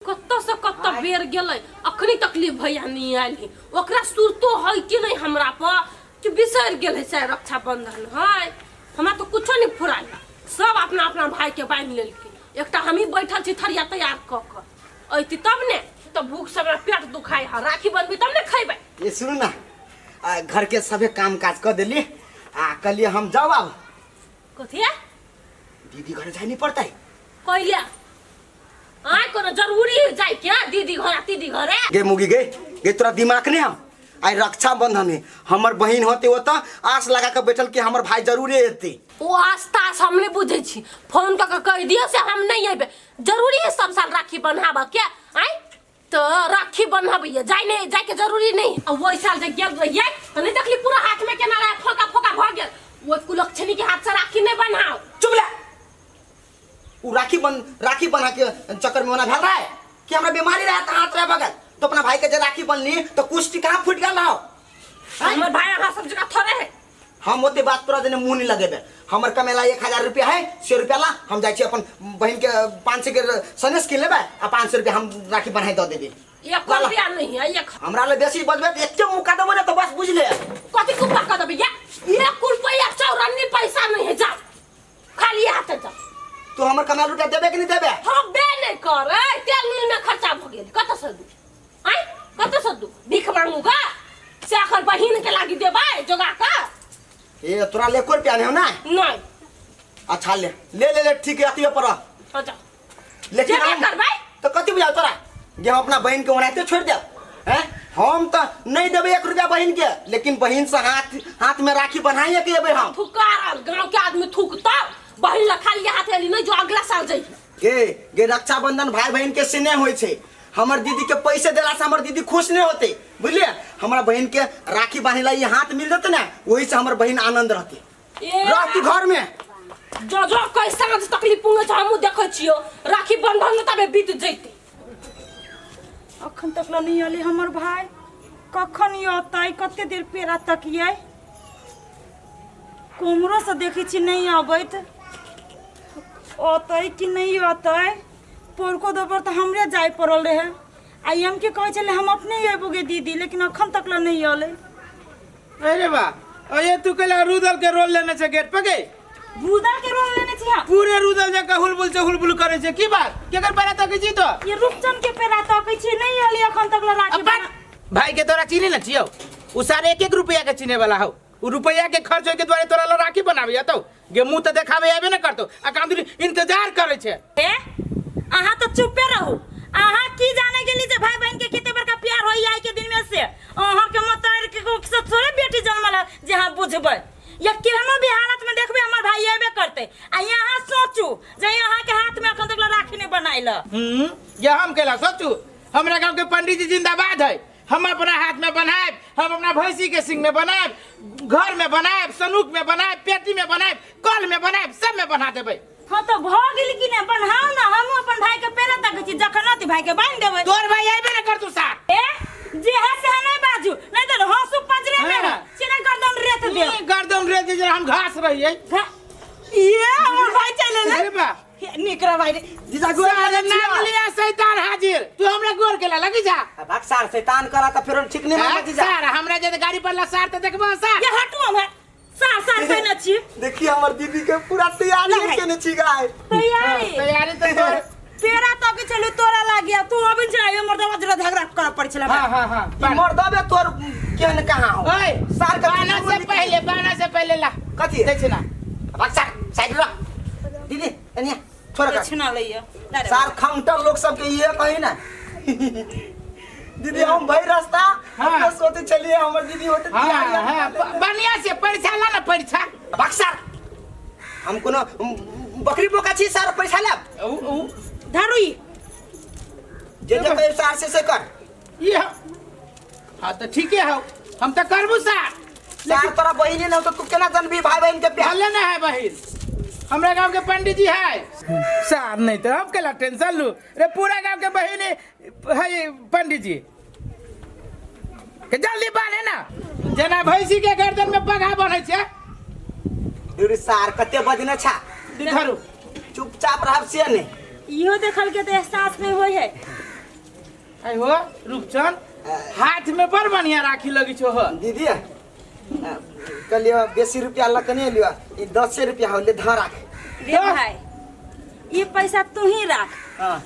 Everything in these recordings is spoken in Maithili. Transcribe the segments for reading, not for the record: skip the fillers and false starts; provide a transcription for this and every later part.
कतऽ से कतऽ बेर गेलै, अखनी तकलीफ भैया नहीं आयल है। ओकरा सुरतो है कि नहीं हमरा पर कि बिसरि गेल है शायद रक्षाबंधन है। हमरा तो कुछो नहीं फुरायल, सब अपना अपना भाई के बान्हि लेलकै, एकटा हमही बैठल छी थरिया तैयार कऽ कऽ। अयती तब ने, तऽ भूख से हमरा पेट दुखाय है, राखी बनबी तब ने खैबै। ये सुनू ना, घर के सभे काम काज कऽ देली आ कहलिए हम जाउ आब। कथी है? दीदी घर जाय नहीं पड़तै। कैले आय कोनो जरूरी है जाय के दीदी घर आ दीदी घरे? गे मुगी गे, गे तोरा दिमाग नहीं हम आइ रक्षाबंधन है, हमर बहिन होते ओतऽ आस लगा के बैठल कि हमर भाई जरूरे एते। ओ आस तास हम नहीं बुझै छी, फोन कऽ के कहि दियौ से हम नहीं अयबै। जरूरी है सब साल राखी बन्हाबऽ के? आय तो राखी बन्हाबैया जाय नहीं, जाय के जरूरी नहीं। आ ओहि साल जे गेल रहियै तऽ नहीं देखली पूरा हाथ में केना रहे, फोका फोका भऽ गेल। ओहि कुलक्षणी के हाथ से राखी नहीं बन्हाउ। चुप ले, उ राखी बन राखी बना के चक्कर में ओना भेल रहे कि हमरा बीमारी रहे त हाथ रहे बगल, तो अपना भाई के जे राखी बनली तो कुछ कहाँ फूट गेल रहो। हमर भाई अहाँ सब जगह थोड़े है। हम ओते बात तोरा देने मुंह नहीं लगेबे। हमर कमेला 1000 रुपया है, 100 रुपया ला हम जाइ छी अपन बहिन के 500 के सनेस किन लेबे आ 500 रुपया हम राखी बनाई दऽ देबे। एक ला, ला। रुपया नहीं है एक। हमरा ले बेसी बजबे त एते मुँह का देबो ने तो बस बुझ ले। कथी कुप्पा कऽ देबे? या एक रुपया चौरन्नी पैसा नहीं है, जा खाली हाथ जा। तू हमर कमाल रुपया देबे कि नहीं देबे? हबे नहीं करे, तेल नून में खर्चा भ गेल। कत से दू? आय कत से दू? भीख मांगूगा से अखन बहिन के लागी देबै जोगा का? ए तोरा ले एको रुपया नहीं हो ना? नहीं। अच्छा ले ले ले ले ठीक है, अतियो पर रह। अच्छा। लेकिन जेबे हम करबै? तो कथी बुझाउ तोरा जे हम अपना बहिन के ओनाहिते छोड़ देब? हैं? हम तो नहीं देबै 1 रुपया बहिन के, लेकिन बहिन से हाथ हाथ में राखी बन्हाइए के एबै हम। थुकारल गांव के आदमी थुकता, बहिन ला खाली हाथ एली नहीं जो अगला साल जइहे। गे गे रक्षाबंधन भाई बहिन के स्नेह होय छै। हमर दीदी के पैसे देला से हमर दीदी खुश नहीं होते, बुझलिए? हमरा बहिन के राखी बांधे ला ये हाथ मिल जते ना, वही से हमर बहिन आनंद रहते। ए, रह तू घर में। जो जो कई साँझ तकलीफ पुंगे छ हमहू देखै छियो, राखी बंधन तबे बीत जैते। अखन तक ला नहीं अली हमर भाई, कखन अतै? कते देर पेड़ा तकियै, कुमरो से देखै छी नहीं अबैत, अतै कि नहीं अतै? पोरको दोबर तऽ हमरे जाय पड़ल रहे। आ हम के कहै छलै हम अपने अयबो गे दीदी, लेकिन अखन तक ला नहीं अलै। अरे बा, अये तू कैला रुदल के रोल लेने छे गेट पर गे? रुदल के रोल लेने छी हम? पूरे रुदल जका हुलबुल से हुलबुल करे छे, की बात? केकर पैरा तकै छी तो? ये रूपचंद के पैरा तकै छी, नहीं अलै अखन तक ला राखी अपन बना। भाई के तोरा चिन्हे न छियौ, उ सारे एक एक रुपया के चिन्हे वाला हौ। उ रुपया के खर्च होय के द्वारे तोरा ला राखी बनाबे तो गे मुंह त देखाबे आबे न करतो आ काम दूरी इंतजार करे छे। ए अहाँ तो चुपे रहू, अहाँ की जाने गेली जे भाई बहन के कते बड़का प्यार होई आई के दिन में से? अहाँ के मतार के कोख से थोड़े बेटी जन्मल है जे अहाँ बुझबै, या केहनो भी हालत में देखबै हमर भाई अयबे करतै। आ यहाँ सोचू जे अहाँ के हाथ में अखन तक राखी नहीं बनाइल। ये हम केला सोचू, हमरा गांव के पंडित जी जिंदाबाद है, हम अपना हाथ में बनाएब, हम अपना भैंसी के सिंग में बनाएब, घर में बनाएब, सनूक में बनाएब, पेटी में बनाएब, कल में बनाएब, सब में बना देबै। हाँ तो भ गेल कि नहीं, बनाओ ना, हम अपन भाई के पेड़ा तक छी, जखन अति भाई के बांध देबै। तोर भाई आबे ना कर तू सार। ए जे है से नहीं बाजू, नहीं तो हंसू पंजरे में हाँ। सीधा गर्दन रेत दे। ई गर्दन रेत दे, हम घास रहिए। ये हमर भाई चले ले। अरे बा। निक रह भाई रे। जीजा गोर सारे लगै नाम छियौ। लिया शैतान हाजिर, तू हमरा गोर के लगी जा। आ भाग सार, शैतान करा त फेरो ठीक नहीं मामा जीजा। सार हमरा जे गाड़ी पर ला सार त देखबो सार। ये हटू हम सार सार कहने छी। देखिए हमर दीदी के पूरा तैयारी नहीं। केने छी गाय। तैयारी। तैयारी त तोर। तेरा तो के चलू तोरा लागिया, तू अभी जाय हमर दवा जरा झगड़ा कर पड़ छला। हां हां हां। ई मर्दबे तोर केहन कहां हो? ओए, सार के बाना से पहले, बाना से पहले ला। कथी? दै छै ना। भाग सार, साइड रह। दीदी, एनिया, छोड़ कर। छना लइया। सार खंगटर लोग सबके ये कही ना। दीदी हम भई रास्ता हाँ। हम सोते चलिए हमर दीदी होते हाँ, तैयारी हाँ, बढ़िया से परीक्षा ला ना परीक्षा। भाग सार, हम कोनो बकरी बोका छी सार पैसा लेब। उ, उ। धरू ई। जे जे कहे सार से कर। ये हाँ तो ठीके हौ, हम तो करबू सार। सार तोरा बहिनी न हो तो तू केना जानबी भाई बहन के प्यार? भले ना है बहिन, हमरा गांव के पंडित जी है सार, नहीं तो हम केला टेंशन लू रे, पूरा गांव के बहिन है पंडित जी के जल्दी बांधे ना, जेना भैंसी के गर्दन में पगहा बन्है छै। दूर सार कते बजने छा? धरू। चुपचाप रहब से नहीं। इहो देखल के तो एहसास नहीं होय है। आई हो रूपचंद हाथ में बड़ बढ़िया राखी लगी छो हो। दीदी कहलियो बेसी रुपया लऽ के नहीं लियो, ई 10 रुपया होले धर राख। रे भाई ई पैसा तू ही राख, हाँ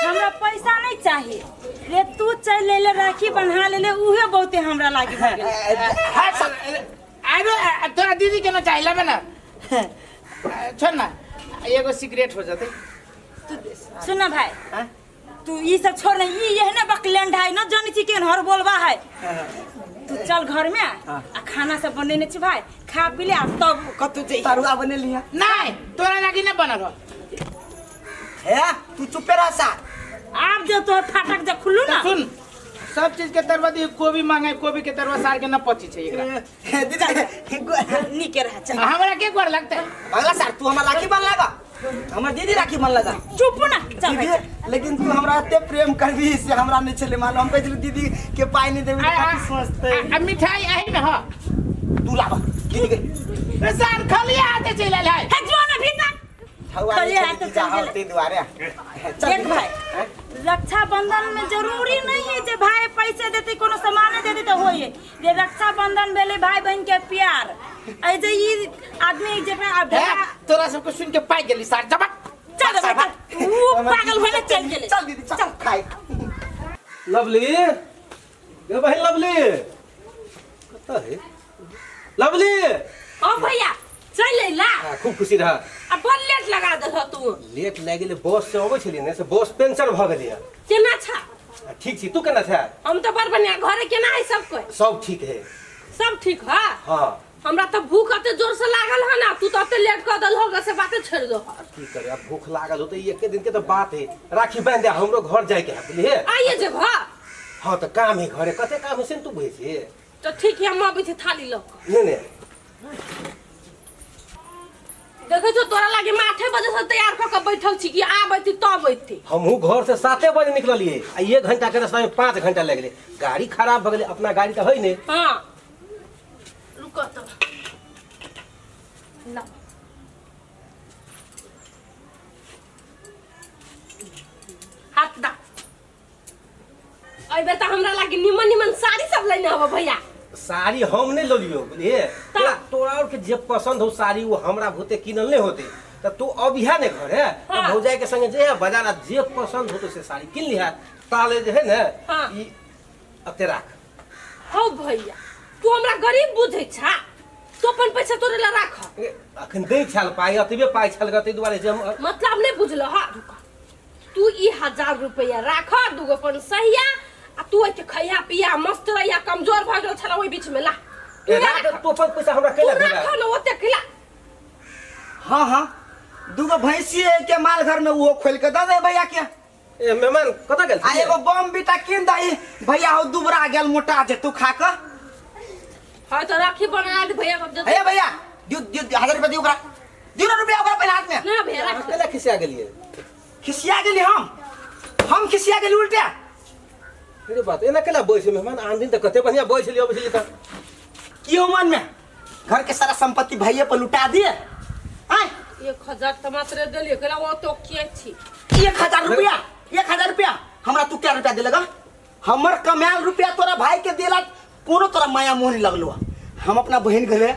हमरा पैसा नहीं चाहिए। रे तू चल ले ले राखी बन्हा ले ले, उहे बहुते हमरा लागी भऽ गेल। अरे तोरा दीदी के ना चाहिए ना, छोड़ ना एगो सिगरेट हो जाते। सुन ना भाई हाँ? तू ई सब छोड़ ना, ई एहने बकलैंड है ना जानी छी केहन हर बोलबा है। तू चल घर में आ खाना सब बनेने छी भाई, खा पी ले आ तब कतौ जइहे। तरुआ बनेली है। नहीं तोरा लागी ना बनल हो। हे तू चुपे रह सा। आब जे तोहर फाटक जे खुल्लू ना। सुन सब चीज के तरवा दी, कोबी मांगे कोबी के तरवा सार के न पची छै एकरा। दीदी नीके रह चल। हमरा के गोर लगते? अगला साल तू हमरा राखी बन लगा, हमर दीदी राखी बन लगा। चुप ना चल भाई। दीदी लेकिन तू हमरा एते प्रेम करबी से हमरा नहीं छले मालूम। हम कहै छली दीदी के पाई नहीं देबी कथी सोचते। आ मिठाई आही में ह तू लाबा दीदी के सार खलिया आते चल आयल है। हे जो ना भीतर हवा खलिया हाथे चल गेलै। ते दुआरे देख भाई रक्षाबंधन में जरूरी नहीं है जे भाई पैसे देते कोनो सामान देते तो होइए। रे रक्षाबंधन भेले भाई बहन के प्यार। ऐ जे ई आदमी जेकरा आब तोरा सबके सुन के पाइ गेली सार जबक चल भाई ऊ पागल भेले चल गेले। चल दीदी चल खाई। लवली गे भाई लवली कत है लवली? ओ भैया चल अइला। खूब खुशी रह। आ बड़ लेट लगा देलह तू। लेट लागि गेलै, बस से अबै छलियै ने से बस पंचर भऽ गेलै। केना छा? ठीक छी, तू केना छा? हम तऽ बड़ बढ़िया। घरे केना है सब कोई? सब ठीक है। सब ठीक है? हाँ। हमरा तऽ भूख एते जोर से लागल है ना, तू तऽ एते लेट कऽ देलह से बाते छोड़ि दो। की करे अब भूख लागल हो तऽ एके दिन के तऽ बात है। राखी बांधि दे, हमरो घर जाय के है बुझलिए। आइए जेबह? हाँ तऽ काम है घरे, कते काम है से तू बुझै छी। तऽ ठीक है, हम अबै छी थाली लऽ कऽ। नहीं नहीं देखै छौ तोरा लागे हम 8 बजे से तैयार कऽ के बैठल छी कि आबै थी तब अयती। हमहूँ घर से 7 बजे निकललियै आ 1 घंटा के रास्ता में 5 घंटा लागि गेलै। गाड़ी खराब भऽ गेलै, अपना गाड़ी तऽ है नहीं। हाँ रुको तो ला हाथ दा। अइबे तऽ हमरा लागे निमन निमन साड़ी सब लेने आबऽ भैया। साड़ी हम नहीं ललियो बुझलिए, तोरा और के जे पसंद हो साड़ी वो हमरा भूते किनल नहीं होते। त तू अब इहा ने घर है हाँ। भौजाई के संगे जे है बाजार जे पसंद हो तो से साड़ी किन लिहा ताले जे है ने हाँ। ई अते राख। हौ भैया तू हमरा गरीब बुझै छा, तू अपन पैसा तोरे ला राख। अखन दै छल पाई, अतबे पाई छल ग, तै दुआरे जे हम मतलब नहीं बुझल। हा रुक, तू ई 1000 रुपया राख, दूगो अपन सहिया आ तू एते खैया पिया मस्त रहिया। कमजोर भऽ गेल छला ओहि बीच में ला तू राख, तू अपन पैसा हमरा कैला भेला राख न ओते कैला। हां हां दूगो भैंसी है के माल घर में वो खोल के दे दे भैया के। ए मेहमान कत गेल? आ एगो बम बीटा किन दई भैया, हो दुबरा गेल मोटा जे तू खा के। हां तो राखी बना दे भैया। अब हे भैया दिउ दिउ 1000 रुपया दिउ ओकरा, दिउ ना रुपया ओकरा पहले हाथ में। ना भैया राख। कैला खिसिया गेलियै? खिसिया गेली हम खिसिया गेली उल्टा। अरे बात एना केला बैस मेहमान, आन दिन त कते बढ़िया बैस लियो बुझली त की हो मन में घर के सारा संपत्ति भैया पर लुटा दिए। आय 1000 त मात्र देलिए केला ओ तो के छी। 1000 रुपया, 1000 रुपया हमरा तू क्या रुपया देलगा? हमर कमायल रुपया तोरा भाई के देला कोनो तोरा माया मोह नहीं लगलो। हम अपना बहन घरे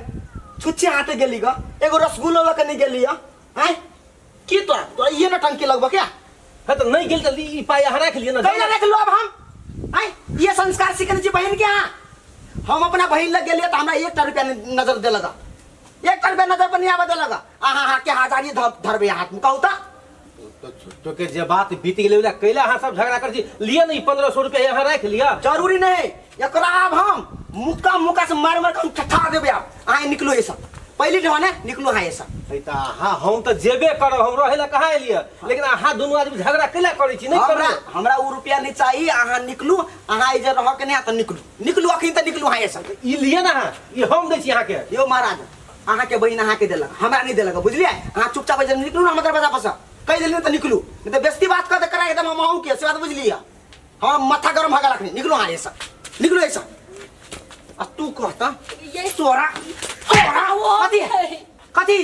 छुच्छे हाथे गेली ग, एगो रसगुल्लो लके नहीं गेली। आय की तोरा तोरा ये न टंकी लगबा क्या? हां त नहीं गेल त ई पाई अहाँ राख लिय ना। कैला राख लो अब हम? आय ये संस्कार सीखने छी बहन के यहाँ। हम अपना बहन लग गेलिए त हमरा 1 रुपया नजर देलगा, 1 रुपया नजर पर नहीं आवे देलगा। आहा हा के हजारी धरबे हाथ में कहू त तो के जे बात बीत गेलै ओला कैला अहाँ सब झगड़ा कर छी। लिय ने 1500 रुपया यहाँ राख लिया। जरूरी नहीं एकरा आब हम मुक्का मुक्का से मार मार के हम ठठा देबे। आब अहाँ निकलो ये सब पहली ढवा ने निकलो। हाँ ये सब त अहाँ हम त जेबे करब, हम रहै ला कहाँ एलियै? लेकिन अहाँ दुनू आदमी झगड़ा कैला करै छी? नहीं करब, हमरा उ रुपया नहीं चाहिए। अहाँ निकलू, अहाँ इधर रह के नहीं त निकलू, निकलू अखन त निकलू। हाँ ये सब ई लिय ना, ई हम दै छी अहाँ के। यो महाराज अहाँ के बहिन अहाँ के देलक, हमरा नहीं देलक बुझलियै। अहाँ चुपचाप इधर निकलू ना, हमर दरवाजा पर से कहि देलियै त निकलू, नहीं त बेइज्जती बात कर दे करा एकदम हम अहूँ के से बात बुझलियै। हम माथा गरम भऽ गेल अखनी। निकलू अहाँ ये सब, निकलू ये सब। आ तू कहता तोरा तोरा कथी कथी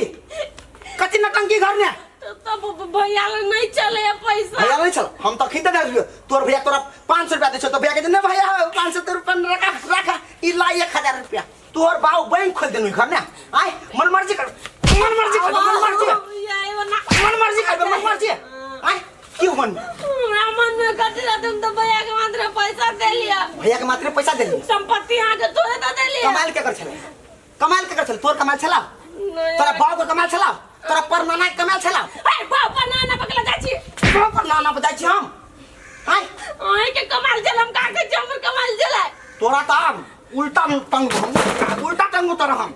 कथी नटंकी घर ने तब भैया नहीं चले पैसा। भैया नहीं चल, हम तो खिंद दे दियो। तोर भैया तोरा 500 रुपया दै छौ तो भैया कहै छै नहीं भैया 500 रुपया न रखा रखा ई ला 1000 रुपया। तोहर बाऊ बैंक खोल देनु घर ने आय मन मर्जी कर मन मर्जी कर मन मर्जी मन मर्जी कर मन मर्जी आय क्यों मन हमरा मन में कथी रहत हम तो भैया के मात्र पैसा दे लिया। भैया के मात्र पैसा दे लिया संपत्ति अहाँ के तोरे दे देलिया। कमाल के कर छले कमाल के कर छले तोर कमाल छला तोरा बाऊ के कमाल छला तोरा पर नाना के कमाल छला। ए बाऊ पर नाना पकड़ा जाइ छी बाऊ पर नाना पर जाइ छी हम आय अहीं के कमाल छल हम का कहै छी हमर कमाल छलै। तोरा त आब उल्टा टंग उल्टा टंग उतर हम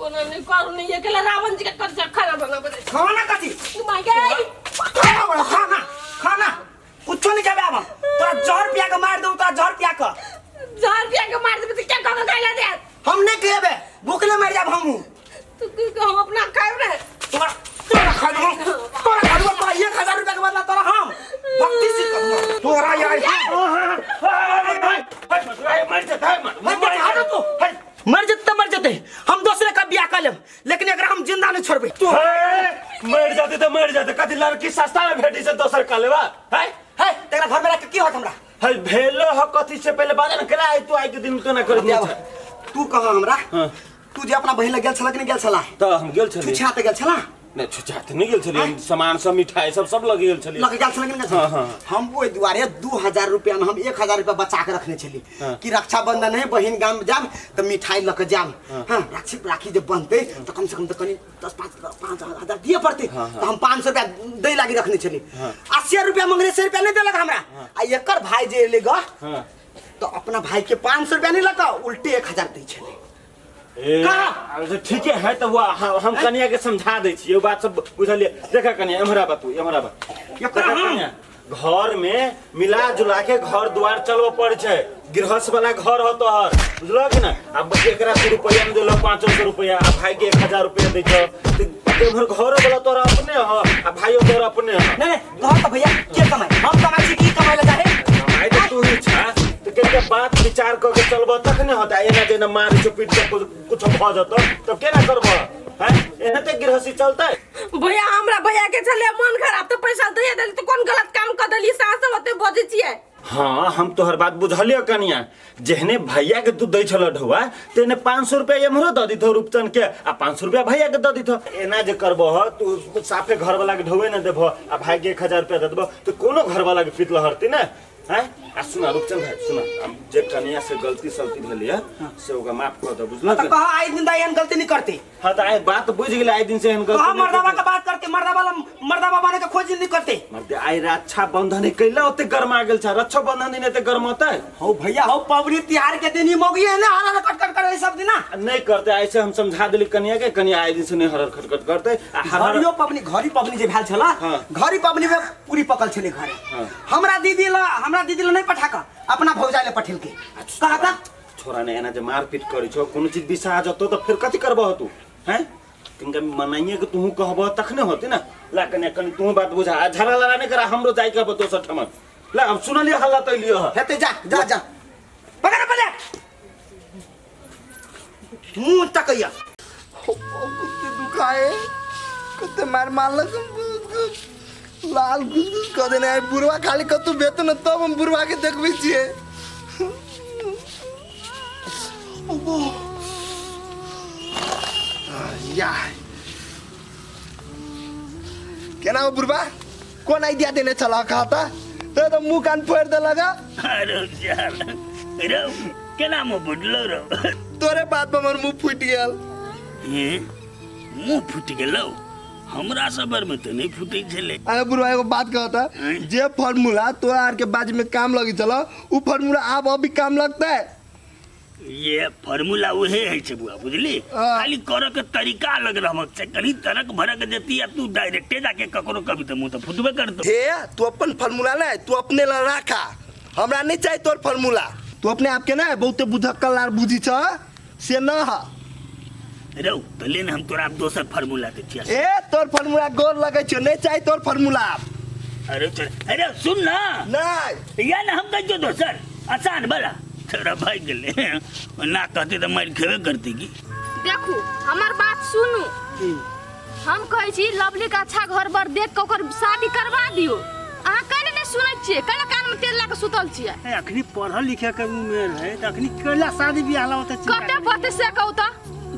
ओना नहीं करू नहीं अकेला रावण जी के कर से खाना बनाबे खाना कथी तू my गई खाना बना खाना खाना कुछो नहीं खाबे आब हम तोरा जहर पिया के मार दऊ तोरा जहर पिया के जहर पिया के मार देबे त क्या कह के खाइला दे हम नहीं खेबे भूखले मर जाब हमहू। तू की हम अपना खाइब रे तोरा तोरा खा दू तोरा खा दू तोरा 1000 रुपया के बदला तोरा हम भक्ति से करूंगा तोरा यार मर जते मर जते हम दूसरे का बियाह कर लेब लेकिन एकरा हम जिंदा नहीं छोड़बे। तू मर जाते तो मर जाते कथी लड़की सस्ता में भेटी से दोसर कर लेबा है है तेरा घर में रख के की होत हमरा है भेलो ह कथी से पहले बाजा न केला आई तू आई के दिन केना करत तू कहा हमरा तू जे अपना बहिन लग गेल छला कि नहीं गेल छला त हम गेल छली छुछा त गेल छला नहीं छुछा त नहीं गेल छली सामान सब मिठाई सब सब लग गेल छली लग गेल छला कि नहीं गेल छला। हम ओहि दुआरे 2000 रुपया में हम 1000 रुपया बचा के रखने छली कि रक्षाबंधन है बहिन गाम जाम त मिठाई लक जाम। हां राखी राखी जब बनते त कम से कम त कनी 10 5 5 हजार दिए पड़ते त हम 500 रुपया दै लागी रखने छली। 80 रुपया मंगने 100 रुपया नहीं देलक हमरा आ एकर भाई जे एले ग तो अपना भाई के 500 रुपया नहीं लगा उल्टे 1000 दै छले। ठीक है तो वो हम कनिया के समझा दै छियै बात सब बुझलिए। देखा कनिया एम्हरा बात एम्हरा बात घर में मिला जुला के घर द्वार चलबो पड़े छै गृहस्थ वाला घर हो तोहर बुझलो कि ना। अब एकरा 100 रुपया में देलो 500 रुपया आ भाई के 1000 रुपया दै छौ त एम्हर घर वाला तोरा अपने ह आ भाइयो तोरा अपने ह। नहीं नहीं घर त भैया के कमाई हम कमाई छी की कमाई ला चाहे कमाई त तू ही छा तो के बात विचार क के चलबो तखने होता एना जेना मार चुपीट के कुछ भ जतो तब केना करबो हैं एना ते गृहस्थी चलतै। भैया हमरा भैया के छले मन खराब त पैसा दे देली त कोन गलत काम क देली सास ओते बजै छियै। हां हम तोहर बात बुझलियो कनिया जेहने भैया के तू दै छल ढौआ तेने 500 रुपया एम्हरो द दिथो रूपचन के आ 500 रुपया भैया के द दिथो। एना जे करबो ह तू साफे घर वाला के ढौए न देबो आ भाई के 1000 रुपया the देबो त कोनो घर वाला के पित लहरती ना हैं। आ सुना रूपचन भाई सुना जे कनिया से गलती सलती भेलिया से ओकरा माफ कर दे बुझल त कह आई दिन एहन गलती नहीं करते। हां त आई बात बुझ गेल आई दिन से एहन गलती कह मर्दावा के बात करते मर्दावा मर्दावा बने के खोज नहीं करते। मर्दे आई रक्षा बंधन कैला ओते गरमा गेल छ रक्षा बंधन दिन एते गरमतै। हो भैया हो पबनी तिहार के दिन ही मोगी है ना हरर खटखट करे सब दिन नहीं करते। ऐसे हम समझा देली कनिया के कनिया आई दिन से नहीं हरर खटखट करते। आ हरियो पबनी घरी पबनी जे भेल छला घरी पबनी में पूरी पकल छले घरे हमरा दीदी ला हमरा दीदी ला नहीं पठा क अपना भौजाई ले पठेल के कहता छोरा ने एना जे मारपीट करै छौ कोनो चीज बिसा जतो त फिर कथि करबो तू हैं तिनका मनाइए के तू कहबो तखने होते ना। ला कने कने तू बात बुझा आ झगड़ा लड़ा नहीं करा हमरो जाय के दोसर ठमन ला अब सुनलिए हल्ला त लियो हेते जा जा जा पकड़ पकड़ मुंह तकैया कुत्ते दुखाए कुत्ते मार मारलक लाल घुस घुस कऽ देने आइ बुढ़वा खाली कतौ भेटत ने तब हम बुढ़वा के देखबै छियै। या केना हो बुढ़वा कोन आइडिया देने छला खाता तो तो मुंह कान फोड़ देलक। अरे यार रे केना मुंह फुटलो रो तोरे बात पर हमर मुंह फूटि गेल। हे मुंह फूटि गेलौ हमरा सबर में तो नहीं फूटै छलै। अरे बुढ़वा एगो बात कहता जे फार्मूला तोरा आर के बाज में काम लगी छल उ फार्मूला आब अभी काम लगता है। ये फार्मूला उहे है छै बुआ बुझली खाली कर के तरीका अलग रहमक छै कनी तरक भरक जती आ तू डायरेक्टे जाके ककरो कभी त मुंह त फुटबे करतो। हे तू अपन फार्मूला ना तू अपने ला राखा हमरा नहीं चाहिए तोर फार्मूला। तू अपने आप के ना बहुते बुझक्कल आर बुझी छ से न ह रौ त ले न हम तोरा दोसर फार्मूला दै छियै। ए तोर फार्मूला गोर लगै छौ नहीं चाहिए तोर फार्मूला। अरे चल अरे सुन ना नहीं या ना हम दै छियौ दोसर आसान वाला तोरा भाग गेलै ना कहते त मारि खेबे करते की। देखू हमर बात सुनू हम कहै छी लवली के अच्छा घर बर देख के ओकर शादी करवा दियो। अहाँ कैले नहीं सुनै छियै कैला कान में तेल ला के सुतल छियै ए, अखनी पढ़ल लिखे के उमेर है तऽ अखनी कैला शादी बियाह ला ओते चिंता कते पढ़ते से कहू तऽ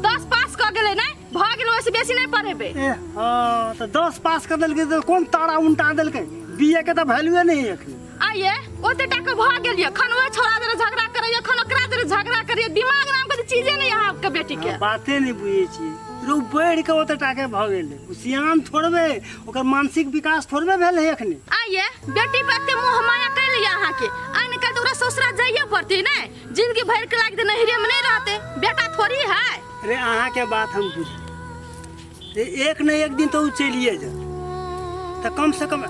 10 पास कऽ गेलै नै भऽ गेलै ओहिसँ बेसी नहि पढ़ेबै ए हाँ तऽ 10 पास कर देलकै तऽ कोन तारा उनटा देलकै बीए के तऽ वैल्यूए नहीं है अखनी आइए ओते टाका भऽ गेल यऽ खन ओहि छोड़ा जरे झगड़ा करैया खन ओकरा जरे झगड़ा करैया दिमाग नाम के चीजे नहीं अहाँके बेटी के बाते नहीं बुझै छियै रो बढ़ि के ओते टाके भऽ गेलै ओ सियान थोड़बे ओकर मानसिक विकास थोड़बे भेल है अखनी आइए बेटी पर एते मोह माया कैल यऽ अहाँके आइ निकालि तऽ ओकरा ससुरा जाइए पड़तै ने जिंदगी भरि के लागि तऽ नैहरे में नहीं रहते बेटा थोड़ी है अरे अहाँके बात हम बुझली रे एक न एक दिन तो उ चलिए जात तऽ कम से कम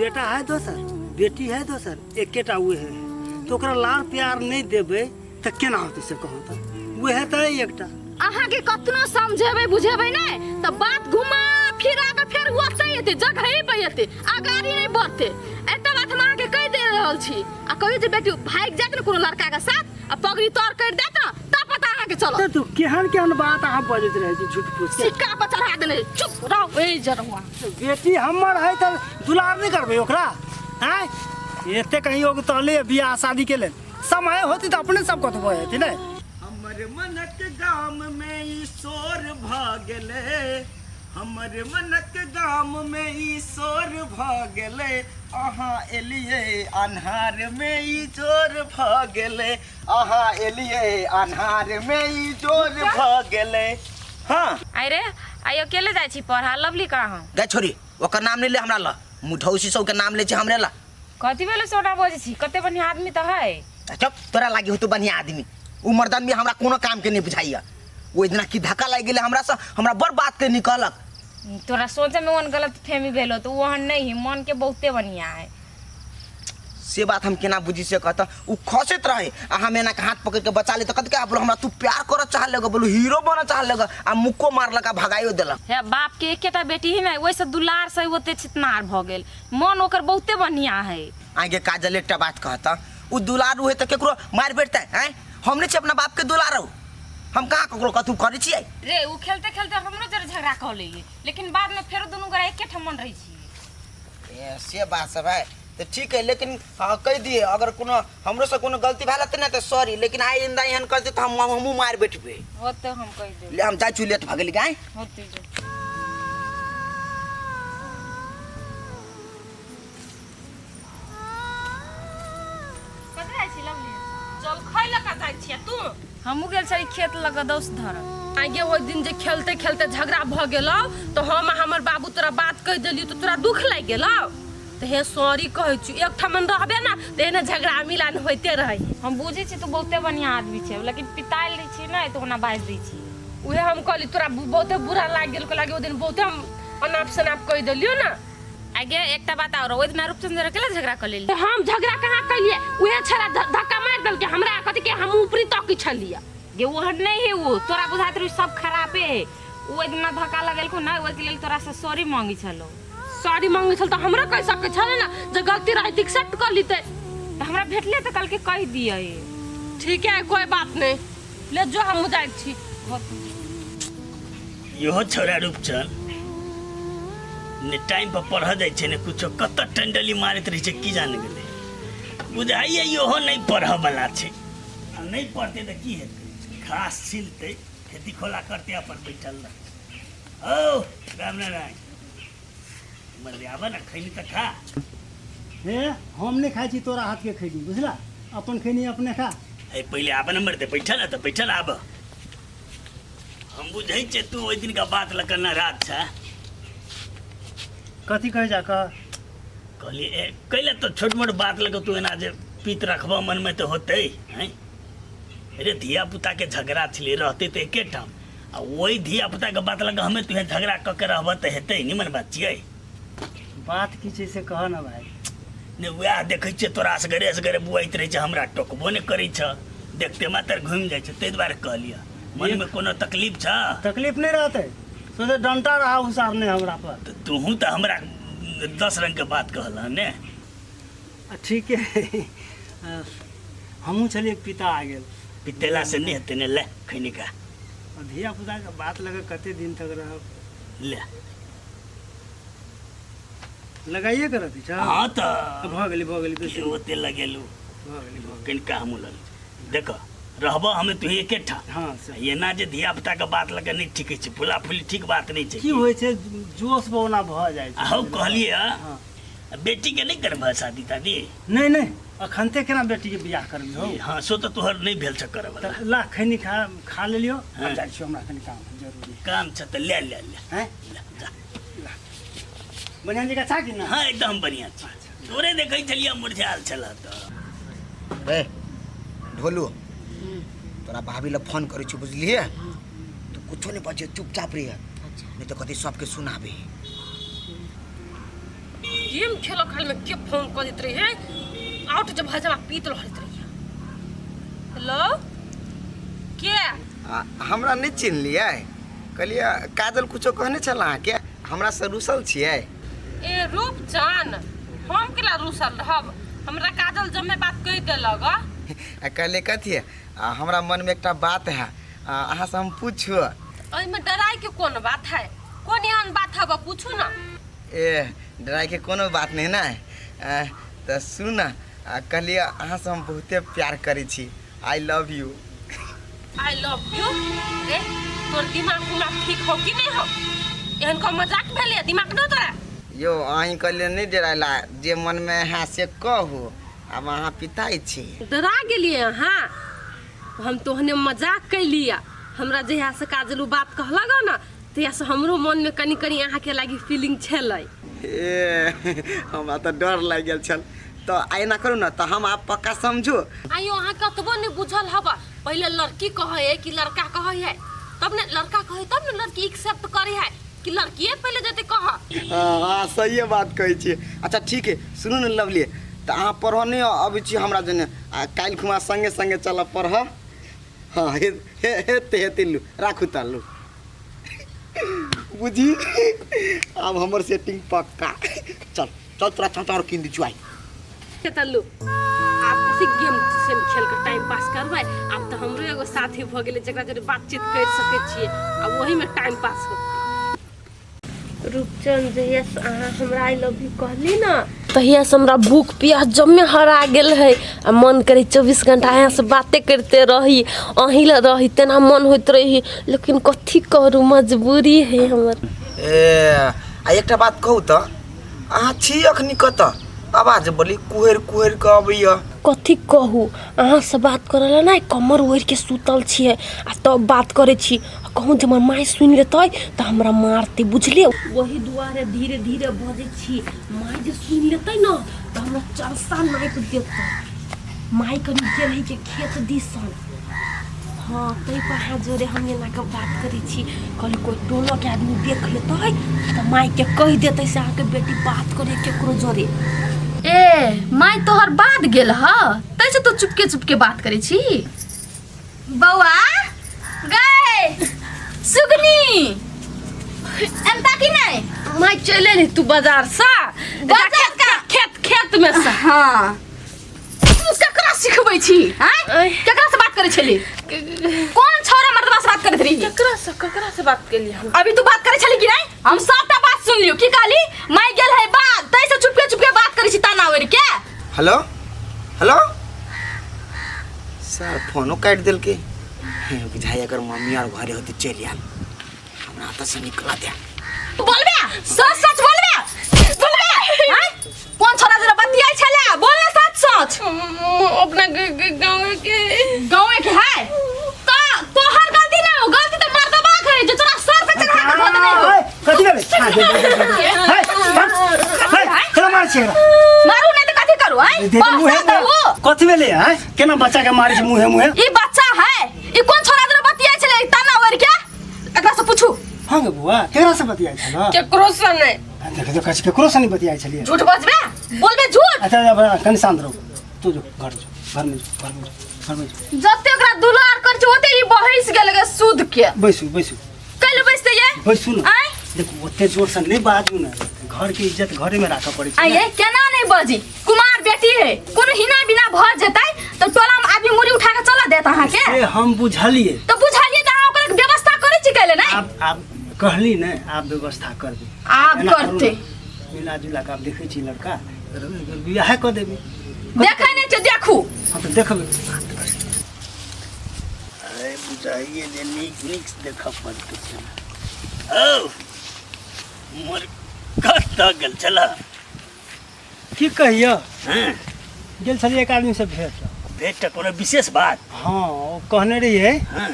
बेटा है दोसर बेटी है दोसर एकेटा उहे है तऽ ओकरा लाड़ प्यार नहि देबै तऽ केना होतै से कहू तऽ उहे तऽ है एकटा अहाँके कतनो समझेबै बुझेबै ने तऽ बात घुमा फिरा के फेर ओतै एतै जगहे पे एतै अगाड़ी नहि बढ़तै एते बात हम अहाँके कहि दे रहल छी आ कहियो जे बेटी भागि जायत ने कोनो लड़का के साथ आ पगड़ी तर करि देत ने तब पता अहाँके चलत तऽ तू केहन केहन बात अहाँ बजैत रहै छी झूठ फूस के सिक्का पर चढ़ा देने चुप रहो ए जरहुआ बेटी हमर है तऽ दुलार नहि करबै ओकरा आँय एते कहीं योग तहले बियाह शादी के लेल समय होती तऽ अपने सब कतबो हेती ने हमर मनक गाम में ई शोर भ गेलै हमर मनक गाम में ई शोर भ गेलै अहाँ एलियै अन्हार में ई जोर भ गेलै अहाँ एलियै अन्हार में ई जोर भ गेलै हाँ अरे आइ अकेले जाइ छी पढ़ा लवली कहाँ गै छोरी ओकर नाम नहीं ले हमरा ला मुठौसी सब के नाम ले छै हमरे ला कथी भेलै सोना बजै छी कते बढ़िया आदमी तऽ है चुप तोरा लागी हो तू बढ़िया आदमी उ मर्दन भी हमरा कोनो काम के नहीं बुझाइया ओहि दिना की धक्का लागि गेलै हमरा से हमरा बड़ बात के निकलक तोरा सोचे में ओहन गलत फहमी भेलो तऽ ओहन नहीं है मन के बहुते बढ़िया है से बात हम केना बुझी से कहता उ खसैत रहे आ हम एना के हाथ पकड़ के बचा ले तऽ कथी का बोलो हमरा तू प्यार करऽ चाह लगे बोलो हीरो बनऽ चाह लगे आ मुक्को मारलक आ भगाइयो देलक हे बाप के एकेटा बेटी है ने ओहिसँ दुलार से ओते छितनार भऽ गेल मन ओकर बहुते बढ़िया है आगे काजल एकटा बात कहता उ दुलारू है तऽ केकरो मारि बैठतै आँय हम नहि छी अपना बाप के दुलारू हम कहाँ ककरो कथू करै छियै रे उ खेलते खेलते हमरो जरे झगड़ा कऽ लैए लेकिन बाद में फेरो दुनू गोरा एके ठाम मन रहै छियै ए, से बात सब है तऽ ठीक है लेकिन हाँ, कहि दिए अगर कोनो हमरो से कोनो गलती भेल हेतै ने तऽ सॉरी लेकिन आइंदा एहन करतै तऽ हम हमहूँ मारि बैठबै होते हम कहि देब ले हम जाइ छी लेट भऽ गेली गाय होते जो कतऽ जाइ छी लवली चल खै लऽ कऽ जाइ छियै तू हमहूँ गेल छली खेत लग कऽ दौस धरऽ आगे ओहि दिन जे खेलते खेलते झगड़ा भऽ गेलौ तऽ हम आ हमर बाबू तोरा बात कहि देलियौ तऽ तोरा दुख लागि गेलौ तऽ हे सॉरी कहै छी एक ठमन रहबे ने तऽ एहने झगड़ा मिलान होइते रहै हम बुझै छी तू बहुते बढ़िआँ आदमी छै लेकिन पितायल रहै छी ने तऽ ओना बाजि दै छी उहे हम कहली तोरा बहुते बुरा लागि गेल लागे ओहि दिन बहुते हम अनाप शनाप कहि देलियौ ने आगे एकटा बात आओर ओहि दिना रूपचंद्र केला झगड़ा कऽ लेली तऽ हम झगड़ा कहाँ कैलियै उहे छड़ा धक्का मारि देलकै हमरा कथी के हम ऊपरी तक छलियै गे ओहन नहीं है वो तोरा बुझाइत रही सब खराबे है ओहि दिना धक्का लगेलको ना ओहिके लेल तोरा से सॉरी मांगै छलो सॉरी मांगै छल तऽ हमरा कहि सकै छलै ने जे गलती रहै तऽ एक्सेप्ट कऽ लितै तऽ हमरा भेटले तऽ कहलकै कहि दियै ठीक है कोई बात नहीं ले जो हम जाइ छी इहो छौड़ा रूपचन ने टाइम पर पढ़ऽ जाइ छै ने कुछो कतऽ टंडली मारैत रहै छै की जाने गेलै बुझाइए इहो नहि पढ़ऽ बला छै आ नहि पढ़तै तऽ की हेतै घास छिलतै खेती खोला करतै अपन बैठल रहतै औ रामनारायण मर आबऽ ने खैनी तऽ खा हे हम नहि खाइ छी तोरा हाथके खैनी बुझला अपन खैनी अपने खा ए पहिले आबऽ ने मरते बैठल ने तऽ बैठल आबऽ हम बुझै छियै तू ओहि दिनका बात लऽ कऽ नाराज छह कथी कहै जा कह कहलियै ए कैला तऽ छोट मोट बात लऽ कऽ तू एना जे पीत रखबह मनमे तऽ होतै आँय रे धिया पुताके झगड़ा छलै रहतै तऽ एके ठाम आ ओहि धिया पुताके बात लऽ कऽ हमे तुहे झगड़ा कऽ के रहबह तऽ हेतै निमन बात छियै बात की छै से कह ने भाय ने वएह देखै छियै तोरा असगरे असगरे बुआइत रहै छै हमरा टोकबो नहि करै छ देखते मात्र घुमि जाइ छै ताहि दुआरे कहलियै मनमे कोनो तकलीफ छ तकलीफ नहि रहतै सोझे डंटा रहा उसारने हमरा पर तऽ तोहूँ तऽ हमरा 10 रंगके बात कहलह ने आ ठीक है हमहूँ छलियै पिता आ गेल पितेला से नहि हेतै ने ले खैनी खा आ धिया पुताके बात लऽ कऽ कते दिन तक रहब ले लगाइए के रखै छ। हाँ तऽ भऽ गेलै, भऽ गेलै बेसी। ओते लगेलू। भऽ गेलै, भऽ गेलै। कनिका हमहूँ लग देख रहब हमे तू एकेठा। हाँ, से। एना जे धिया पुता के बात लऽ के नहि ठीक छै, फुला फुली ठीक बात नहि छै। की होइ छै, जोश बौना भऽ जाइ छै। हौ कहलियै बेटी के नहि करबह शादी तादी? नहि नहि, अखनते केना बेटी के बियाह करबी हौ? हाँ, सो तऽ तोहर नहि भेल छ करऽ वाला। तऽ ला खैनी खा खा लेलियो। हाँ। आब जाइ छियौ, हमरा कनि काम जरूरी। काम छ तऽ ले ले ले। हैं? ले, जा। बढ़िआँ जकाँ छा कि ना? हाँ एकदम बढ़िआँ छ। तोरे देखै छलियै मुरझायल छलह तऽ। रे ढोलू, तोरा भाभी लग फोन करै छी बुझलियै? तू कुछो नहि बजे, चुपचाप रहिए, नहीं तो कथी सबके सुनाबे। गेम खेलो खाल में के फोन कर देत रही है, आउट जब हजमा पीत रहत रही है। हेलो के? हमरा नहीं चिन्हलियै? कहलियै काजल कुछो कहने छल अहाँके, हमरा से रुसल छियै? ए रूपचन, हम केला रुसल रहब, हमरा काजल जमे बात कहि देलक। आ कहलियै कथी, हमरा मनमे एकटा बात है, अहाँ से हम पूछू। एहिमे डराय के कोन बात है, कोन एहन बात है पूछू ना। ए डराय के कोनो बात नहीं ना। तऽ सुनू ना, कहलियै अहाँ से हम बहुते प्यार करै छी, I love you. I love you? ए तोर दिमाग उमाग ठीक हो कि नहीं हो? एहन को मजाक भेलै दिमाग न तोरा? यो अहीं कहलियै नहीं डरायला, जे मनमे है से कहू, आब अहाँ पिताइ छी। डरा गेलियै अहाँ? हम तोहने मजाक कैलियै। हमरा जहिया से काजलू बात कहलक ना तहिया से हमरो मनमे कनि कनि अहाँके लागि फीलिंग छलै। ए हमरा तऽ डर लागि गेल छल। तऽ एना करू ना, तऽ हम आब पक्का समझू। आइयो अहाँ कतबो नहीं बुझल हब, पहिले लड़की कहै है कि लड़का कहै है, तब ने लड़का कहै तब ने लड़की एक्सेप्ट करै है कि लड़किए पहिले जेतै कह। हाँ सहिए बात कहै छियै। अच्छा ठीक है, सुनू ने लवली, तऽ अहाँ पढ़ऽ नहि अबै छी हमरा जने, आ काल्हि खुमा सङ्गे सङ्गे चलब पढ़ऽ। हाँ हेतै हेतै, लू राखू तऽ लू। बुझी आब हमर सेटिंग पक्का। चल चल तोरा चटार कीन दै छियौ आइ। तल्लू आब कथी गेम सेम खेल के टाइम पास करबै, आब तऽ हमरो एगो साथी भऽ गेलै जकरा जोरे बातचीत करि सकै छियै, आ ओहीमे टाइम पास होतै। रूपचंद जहिया से अहाँ हमरा I love you कहली ना तहिया से हमरा भूख प्यास जमे हरा गेल है, आ मन करे 24 घंटा अहाँ से बातें करते रही, अहीं लग रही तेना मन होइत रही, लेकिन कथी करू मजबूरी है हमर। ए आ एकटा बात कहू तऽ, अहाँ छी अखनी कतऽ? आवाज बोली कुहरि कुहरि कऽ अबैया। कथी कहू, अहाँ से बात करऽ ला ना कमर ओढ़ि के सुतल छियै आ तब बात करै छी, कहूँ जे हमर माय सुनि लेतै तऽ हमरा मारतै बुझलियै, वही दुआरे धीरे धीरे बजै छी, माय जे सुनि लेतै ने तऽ हमरा चरसा नापि देतै। माय कनि गेल है के खेत दिसन, हाँ ताहि पर अहाँ जोरे हम एना के बात करै छी, कहली कोइ टोलोके आदमी देख लेतै तऽ मायके कहि देतै से अहाँके बेटी बात करे केकरो जोरे। ए my तोहर बाद गेल ह तै से तू चुपके चुपके बात करै छी। बौआ गए सुगनी एमता की नहीं? माय चले नी तू बाजार से, बाजार का खेत खेत में से। हाँ तू केकरा सिखबै छी? हैं, केकरा से बात करै छली? कोन छौरा मर्दबा से बात करैत रही? केकरा से, केकरा से बात केली हम? अभी तू बात करै छली कि नहीं? हम सबटा बात सुन लियो। की कहली? माय गेल है बात तै से चुपके चुपके बात करै छी ताना ओढ़ के। हेलो हेलो सर, फोनो काटि देलकै। बुझाइ अगर मम्मी आर घरे होती चलि आयल, हमरा तऽ से निकला दे। बोलबे सच सच बोलबे, बोलबे हैं? कोन छोरा जरा बतियाइ छले? बोल ना सच सच। अपना गाँव के, गाँव के है त तोहर गलती ना हो, गलती त मर्दबा के है जे तोरा सर पे चढ़ा के धो देने हो। कथी भेलै? हाय हाय हाय, केना मारै छियै एकरा? मारू नै त कथी करू? हैं, दे मुहे बस मुहे। कथी भेलै? हैं, केना बच्चा के मारै छै मुहे मुहे? ई बच्चा है, ई कोन छोरा जरा बतियाइ छले ताना ओढ़ के? एकरा से पूछू। हाँ गे बुआ, केकरा से बतियाइ छल? केकरो से नहीं। देख देख, केकरो से नहीं बतियाइ छलियै। झूठ बजबे, बोलबे झूठ। अच्छा कनि शांत रहू, तू जो घर जो, घर में जो, घर में जो, घर में जो। जते ओकरा दुलार कर छै ओते ई बहस गेल गे सूद के। बैसू बैसू। कैले बैसते ये? बैसू ना। आँय? देखू ओते जोर से नहीं बाजू ना, घर के इज्जत घरे में राखऽ पड़ै छै। आइए केना नहीं बजी, कुमार बेटी है, कोनो हिना बिना भ जेतै त टोला में आदमी मुड़ी उठा के चला देत अहाँ के। से हम बुझलिए। त बुझलिए त अहाँ ओकरा व्यवस्था करै छी कैले नहीं? आब आब कहली ने, आब व्यवस्था करबै। आब एना करू करतै। ने। मिला जुला कऽ आब देखै छी लड़का एकर बियाहे कऽ देबै। देखै नहि छै, देखू। हँ तऽ देखबै। अरे बुझाइए जे नीक नीक देखऽ पड़तै छै। औ मोर कतऽ गेल छलऽ? की कहियो? हँ। गेल छलियै एक आदमीसँ भेट। भेट कोनो विशेष बात? हँ, ओ कहने रहियै हँ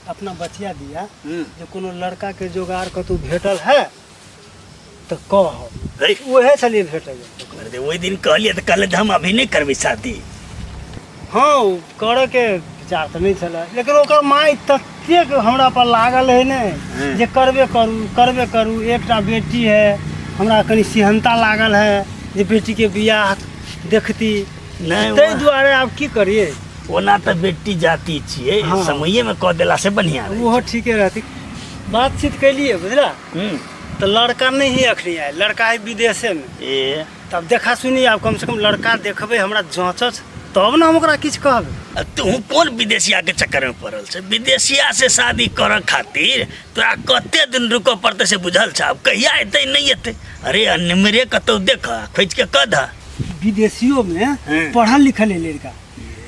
अपना बचिया दिया जे कोनो लड़काके जोगाड़ कतहु भेटल है तऽ कहब। उएह छलियै भेटै। अरे ओहि दिन कहलियै तऽ कहले हम अभी नहि करबै शादी। हँ, ओ करऽके विचार तऽ नहि छलै, लेकिन ओकर माय ततेक हमरा पर लागल है ने जे करबे करू करबे करू। एकटा बेटी है, हमरा कनि सिहनता लागल है जे बेटीके बियाह देखती। नहि, ताहि दुआरे आब की करियै। ओना तऽ बेटी जाति छियै। हँ। समयेमे कऽ देला से बढ़िआँ रहै। ओहो ठीके रहती। बातचीत कैलियै बुझला तऽ लड़का नहि है अखनी आयल, लड़का है विदेशेमे। ए तब देखा सुनी आब कम से कम लड़का देखबै, हमरा जाँचत तब ने हम ओकरा किछु कहबै। आ तू कोन विदेशिया के चक्कर में पड़ल छै? विदेशिया से शादी करऽ खातिर तोरा कते दिन रुकऽ पड़तै से बुझल छै? आब कहिया एतै नहि एतै। अरे अनमरे कतौ देख खोजि के कऽ दह। विदेशियो में पढ़ल लिखल है लड़का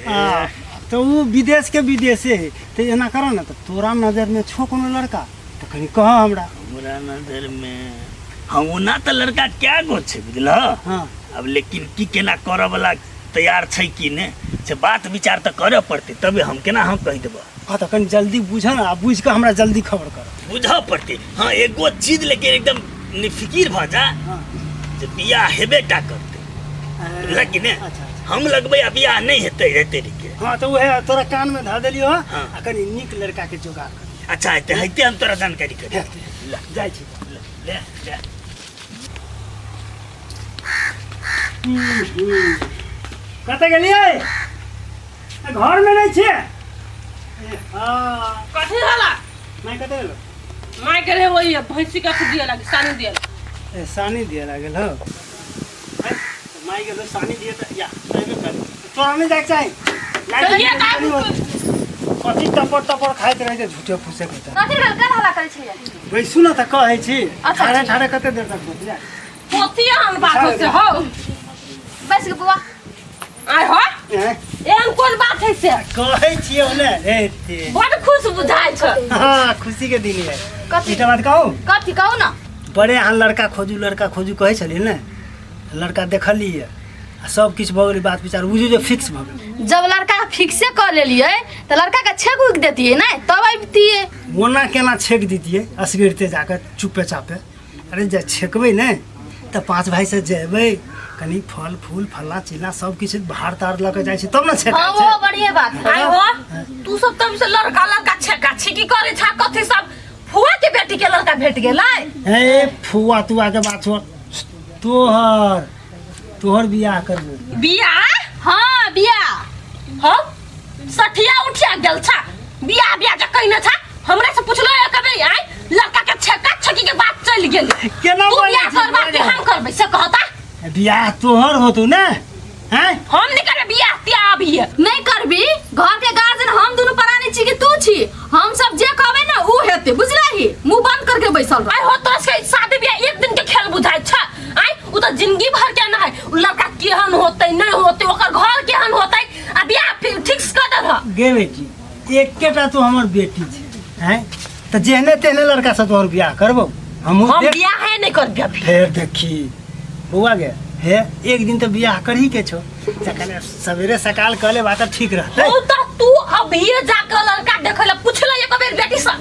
आ, तऽ ओ विदेश के विदेशे है। तऽ एना कर ने, तऽ तोरा नजर में छो कोनो लड़का तऽ कनि कह हमरा। हमरा नजर में हाँ ओना तऽ लड़का क्या गो छै बुझलह। हाँ। अब लेकिन की केना करऽ वाला तैयार छै कि नहि से बात विचार तऽ करऽ पड़तै, तबे हम केना हम कहि देबऽ। हाँ तऽ कनि जल्दी बुझ ने, आ बुझि कऽ हमरा जल्दी खबर कर। बुझऽ पड़तै। हाँ, एगो चीज लेकिन एकदम निफिकिर भऽ जा जे बियाह हेबे टा करतै, बुझलह कि नहि? अच्छा। हम लगबै आ बियाह नहि हेतै हेतै के। हाँ तऽ उएह तोरा कान में धऽ देलियौ हँ। हाँ। आ कनि नीक लड़का के जोगाड़ कर। अच्छा हेतै हेतै, हम तोरा जानकारी करी। हेतै। जाइ छी। ले ले। कतऽ गेलियै? घरमे नहि छियै? हँ। कथी होला? माय कतऽ गेलो? माय गेल है वही भैंसी के अथी दिए लागी, सानी दिए लागी। ए, सानी दिए लागल हो। हैं? तऽ माय गेलो सानी दिए तऽ या अयबे कर। तोरा नहि जाइके चाही। तऽ ये का- कथी टपर टपर खाइत रहै छै झूठे फूसे के तऽ। कथी भेल? कल हल्ला करै छलियै? बैसू ने तऽ कहै छी। अच्छा, ठाढ़े ठीक। ठाढ़े कते देर तक बतिया? कथी एहन बात हो से हो? बैस के बौआ। आय हो। हैं? एहन कोन बात है से? कहै छियै ने रे ते। बड खुश बुझाइ छ। हाँ, खुशी के दिन है। कथी? एकटा बात कहू? कथी कहू ने। बड़े अहाँ लड़का खोजू लड़का खोजू कहै छलियै ने, लड़का देखलियै आ सब किछु भऽ गेलै, बात विचार बुझू जे फिक्स भऽ गेलै। जब लड़का फिक्से कऽ लेलियै तऽ लड़का के छेक उक देतियै ने तब अबितियै। ओना केना छेक दितियै असगिरते जाकऽ चुपे चापे? अरे जे छेकबै ने तऽ पाँच भाइसँ जेबै, कनि फल फूल फल्लाँ चिल्लाँ सब किछु भार तार लऽ कऽ जाइ छै तब ने छेकाइ हाँ छै। वो बढ़िया बात है। आय हो, तू सब तब से लड़का लड़का छेका छेकी करे छा, कथी सब फुआ के बेटी के लड़का भेट गेलै? हे फुआ तुआ के बात छोड़, तोहर तोहर बियाह करबो। बियाह? हाँ बियाह। हाँ सठिया उठिया गेल छा, बियाह बियाह के कहने छा, हमरा से पुछलो एक बेर? आय लड़का के छेका छेकी के बात चल गेल। केना तू बोलै बियाह छी करबा कि बौआ? हम करबै से कहता। बियाह तोहर होतौ ने? हैं? हम नहीं करबै बियाह तियाह अभी। नहीं करबी? घर के गार्जियन हम दुनू प्राणी छी कि तू छी? हम सब जे कहबै ने ऊ हेतै, बुझलही? मुंह बंद करके बैसल रह। आय हो, तोरा सबके शादी बियाह एक दिन के खेल बुझाइ छ? आय उ त जिंदगी भर के ना है। उ लड़का केहन होतै नहीं होतै, ओकर घर केहन होतै, आ बियाह फिक्स कर देलह। गे बेटी, एकेटा तू हमर बेटी छै, हैं? तऽ जेहने तेहने लड़का से तोहर बियाह करबौ हमहूँ। हम देख बियाह है नहीं करबै अभी। फेर देखी बौआ गे, हे एक दिन तऽ बियाह करही के छौ, जखन सवेरे सकाल कऽ लेबा तऽ ठीक रहतै। हो त तू अभिये जाके लड़का देखै ला पूछ ले एक बेर बेटी से।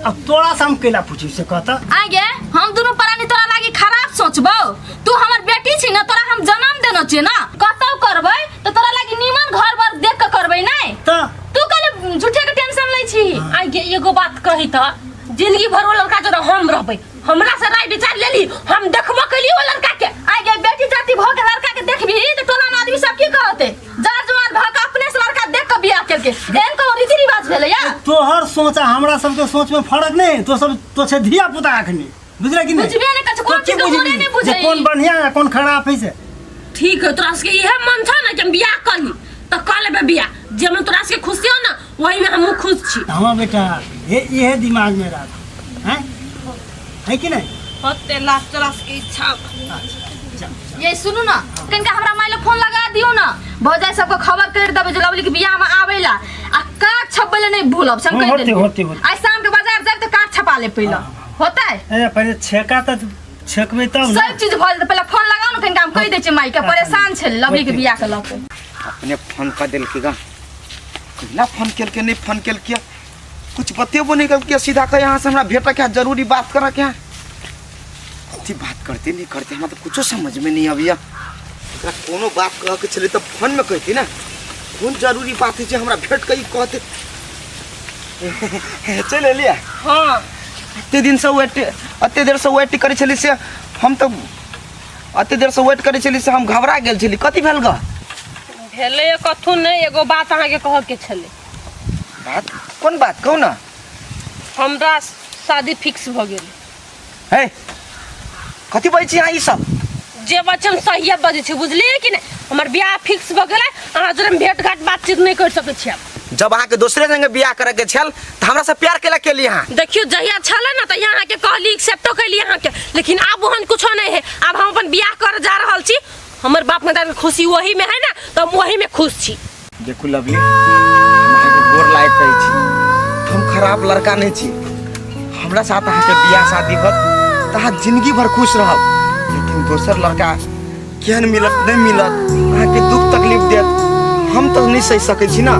अब तोरा से हम कैला पूछी से कहता? आगे हम दुनू प्राणी तोरा लागी खराब सोचबौ? तू हमर बेटी छी ने, तोरा हम जन्म देने छियै ना। कतौ करबै तऽ तोरा लागी नीमन घर बर देख के करबै नै। तऽ तू कहले झूठे के टेंशन लै छी। आगे एगो बात कही त जिंदगी भर वो लड़का जोड़ा हम रहबै, हमरा से राय विचार लेली, हम देखबो कैली वो लड़का के। आगे बेटी जाति भ के लड़का के देखबी तऽ टोला में आदमी सब की कहते? जार जुआर भ के अपने से लड़का देख के बियाह केलके, एहन कोनो रीति रिवाज भेलै या? तोहर सोच आ हमरा सबके सोच में फर्क नहीं। तो सब तो छै धिया पुता अखनी, बुझले कि नहीं? बुझबे नहि करै छै, कोन तो की चीज के मोने बुझबी नहि जे बुझै। कोन बढ़िया आ कोन खराब है से। ठीक है, तोरा सबके इहे मन छ ने कि हम बियाह कर ली तऽ कर लेबै बियाह। जेमे तोरा सबके खुशी हो ना वही में हमहूँ खुश छी। हाँ बेटा, ये इहे दिमाग में राख, हैं है कि नहीं? होते लास्ट तोरा सबके इच्छा। ये सुनू ना कनिका हमरा माय लग फोन लगा दियो ना भौजाई सबके खबर कर देबै जे लवली के बियाह में आवेला आ कार्ड छपबै ले नहीं भूलब से हम कहि होते, देलियै। होते, होते। आइ शाम के बाजार जाब तऽ कार्ड छपा ले पहिले होतै अरे पहिले छेका तऽ छेकबै तब ने सब चीज भऽ जेतै पहिले फोन लगाउ ने कनिका हम कहि दै छियै माय के परेशान छै लवली के बियाह के लऽ के अपने फोन कऽ देलकै गा कहिना फोन केलकै नहि फोन केलकै कुछ बतेबो नहीं केलकै सीधा कह यहाँ से हमरा भेटके है जरूरी बात करके है कथी बात करते नहीं करते हमरा तो कुछो समझ में नहीं अबैया एकरा कोनो बात कह के छलै तऽ फोन में कहती ना कोन जरूरी बात है जे हमरा भेट के ई कहते चलि एलियै हाँ एते दिन से वेट एते देर से वेट करै छली से हम तऽ एते देर से वेट करै छली से हम घबरा गेल छली कथी भेल ग भेलै कथू नहि एगो बात अहाँके कहऽके छलै बात कोन बात कहू ना हमरा शादी फिक्स भऽ गेल हे कथी बजै छी अहाँ ई सब जे बचन सहिए बजै छी बुझलियै कि नहि हमर बियाह फिक्स भऽ गेलै अहाँ जरे भेट घाट बातचीत नहि कर सकै छी आब जब अहाँके दोसरे जगह बियाह करैके छल तऽ हमरा से प्यार केला केली अहाँ देखियौ जहिया छलै ने तहिया अहाँके कहली एक्सेप्टो कैली अहाँके लेकिन आब ओहन कुछो नहि है आब हम अपन बियाह कर जा रहल छी हमर बाप माता के खुशी वही में है ना तऽ हम वही में खुश छी देखू लवली हम अहाँके गोर लायक कहै छी हम खराब लड़का नहीं छी हमरा साथ अहाँके बियाह शादी होत तऽ अहाँ जिंदगी भर खुश रहब लेकिन दोसर लड़का केहन मिलत नहीं मिलत अहाँके दुख तकलीफ देत हम तऽ नहीं सहि सकै छी ना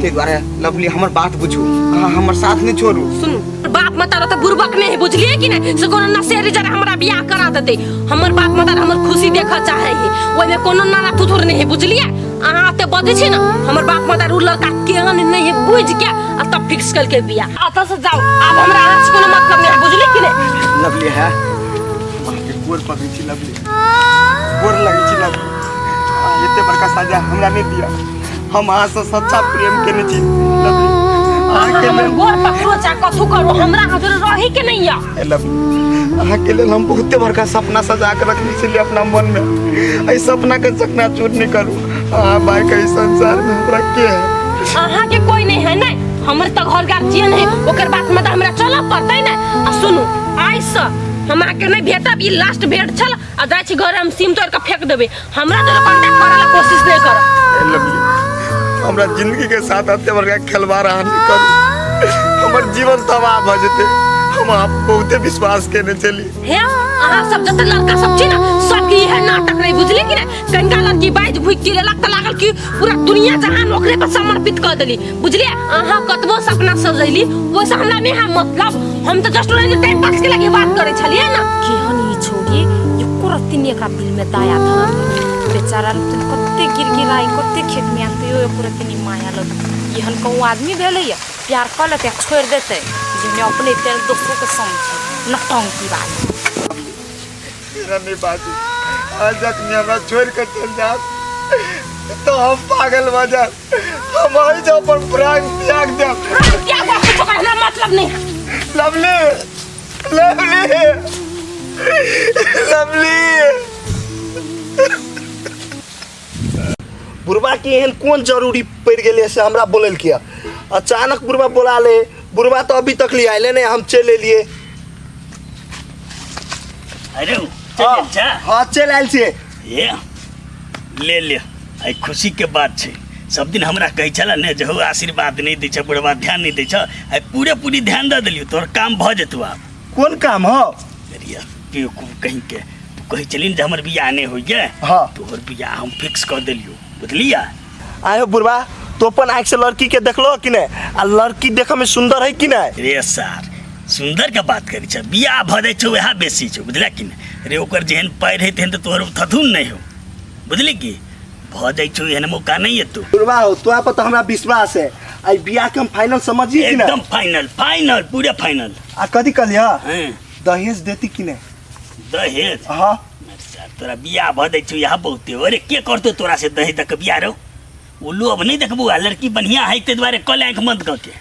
ताहि दुआरे लवली हमर बात बुझू अहाँ हमर साथ नहीं छोड़ू सुनू बाप माता तऽ बुड़बक नहीं है बुझलिए कि नहीं से कोनो नशेड़ी जरा हमरा बियाह करा देते हमर बाप माता हमर खुशी देखऽ चाहे है ओहिमे कोनो नाना थुथुर नहीं है बुझलिए अहाँ एते बजै छी ने हमर बाप माता उ लड़का केहन नहीं है बुझ के आ तब फिक्स कर के बियाह अतः से जाओ आब हमरा अहाँ से कोनो मतलब नहीं है बुझलिए कि नहीं लवली है अहाँके गोर पकड़ै छी लवली गोर लगै छी लवली अहाँ एते बड़का साजा हमरा नहि दिअ हम अहाँसँ सच्चा प्रेम केने छी लवली अहाँके हमर लेल गोर पकड़ो चाहे कथू करो हमरा अहाँ जोरे रही के नहीं या ए लवली अहाँके लेल हम बहुते बड़का सपना सजा के रखने छलियै अपना मनमे एहि सपनाके चकनाचूर नहि करू अहाँ बाइक एहि संसारमे हमरा के है अहाँ के कोई नहीं है नहीं हमर तो घर गार्जियन है ओकर बात में तो हमरा चलऽ पड़तै ने आ सुनू आइ से हम अहाँके नहीं भेटब ई लास्ट भेट छल आ जाइ छी घर हम सिम तोड़ के फेंक देबै हमरा तो कांटेक्ट करे ला कोशिश नहीं करब ए लवली हमरा जिंदगी के साथ एते बड़का खिलवाड़ अहाँ नहि करू हमर जीवन तबाह भऽ जेतै हम आप बहुते विश्वास केने छली हे अहाँ सब जते लड़का सब छी ना सबके इहे नाटक रही बुझली कि नहीं कनिका लड़की बाजि भुकि के लेलक तऽ लागल कि पूरा दुनिया जहान ओकरे पर समर्पित कऽ देली बुझलियै अहाँ कतबो सपना सजैली ओहिसँ हमरा नहि है मतलब हम तऽ जस्ट टाइम पास के लागी बात करै छलियै ने केहन ई छोड़ी एको रत्ती नहि एकरा दिलमे दया धरल बेचारा रुपचन कते गिड़गिड़ाइ कते खेतमे आयल तैयो एको रत्ती नहि माया लगल एहन कहूँ आदमी भेलैए प्यार कऽ लेतै आ छोड़ि देतै जेहने अपने तेहन दोसरोके समझे नौटंकी बात तेरा नहीं बाजू आज जखनी हमरा छोड़ के चल जाब तो हम पागल भऽ जाब हम एहि जगह पर प्राण त्याग देब त्याग और कुछो का हमरा मतलब नहीं है लवली लवली लवली बुढ़बा के एहन कोन जरूरी पड़ि गेलै से हमरा बोलेलकै अचानक बुढ़बा बोला ले बुढ़बा तऽ अभी तक ले आयले नहि हम चलि एलियै अरे चलि आयल छा हँ चलि आयल छियै ये ले ले आइ खुशी के बात छै सब दिन हमरा कहै छला ने जे हौ आशीर्वाद नहि दै छै बुढ़बा ध्यान नहि दै छै आइ पूरे पूरी ध्यान दऽ देलियौ तोहर काम भऽ जेतौ आब कोन काम हौ अरे बेवकूफ कहीं के तू कहै छली ने जे हमर बियाह नहि होइए हाँ। तोहर बियाह हम फिक्स कऽ देलियौ बुझलियै आयो बुढ़बा तो अपन आँखि से लड़की के देखलो कि नहि आ लड़की देखऽ में सुंदर है कि नहि रे सार सुंदर के बात करै छ बियाह भऽ जाइ छौ वएह बेसी छौ बुझले कि नहि रे ओकर जेहन पैर है तेहन तऽ तोहर थथुन नहि हो बुझली कि भऽ जाइ छौ एहन मौका नहि एतौ बुढ़बा हो तोरा पर तऽ हमरा विश्वास है आई बियाह के हम फाइनल समझिए कि एकदम नहि फाइनल फाइनल पूरे फाइनल आ कथी कहलियै हँ दहेज देती कि नहि दहेज हाँ सर तोरा बियाह भऽ जाइ छौ इएह बहुते अरे के करतौ तोरा से दहेज दऽ के बियाह रौ ओ लोभ नहि देखबू आ लड़की बढ़िया है ताहि दुआरे कल आँखि बंद कऽ के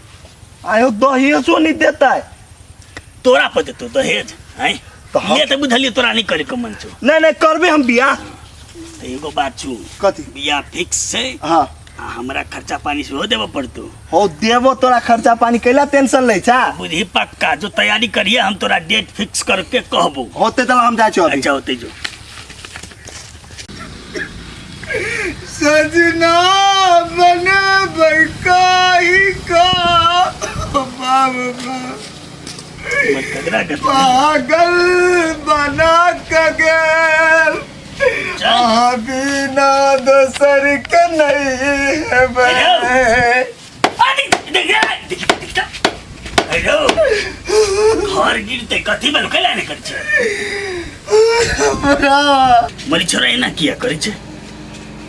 आयो दहेजो नहीं देता है तोरा पर देतौ दहेज हैं तऽ हम- ले तऽ बुझलियै तोरा नहि करे के मन छौ नहीं नहीं करबे हम बियाह तऽ एगो बात छौ कथी बियाह फिक्स छै हाँ आ हमरा खर्चा पानी सेहो देबऽ पड़तौ हो देबो तोरा खर्चा पानी कैला टेंशन लै छा बुझी पक्का जो तैयारी करिए हम तोरा डेट फिक्स करके कहबो होते तला हम जाइ छौ अभी अच्छा होते जो सजना बनेबै कहि कऽ बाप पागल बना कऽ गेल अहाँ बिना दोसर के नहीं हेबै। हेलो घर गिरते कथी भेल कैला नहि करै छै हमरा मरी छोरा एना किया करै छै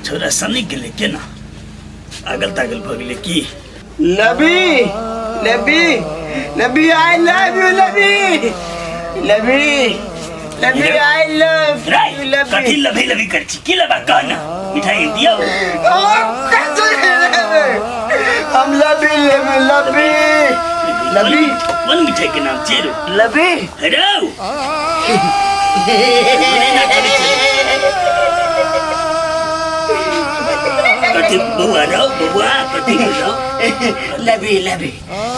छोरा सनी गेलै केना अगल तागल भऽ गेलै की लबी लबी लबी I love you लबी लबी लबी I love you लबी कथी लबी लबी करै छी की लेबा कह ना मिठाई दियौ हम लबी लेबे लबी लबी कोन मिठाई के नाम छियै रो लबी रौ कथी बौआ रौ बौआ कथी रौ लबी लबी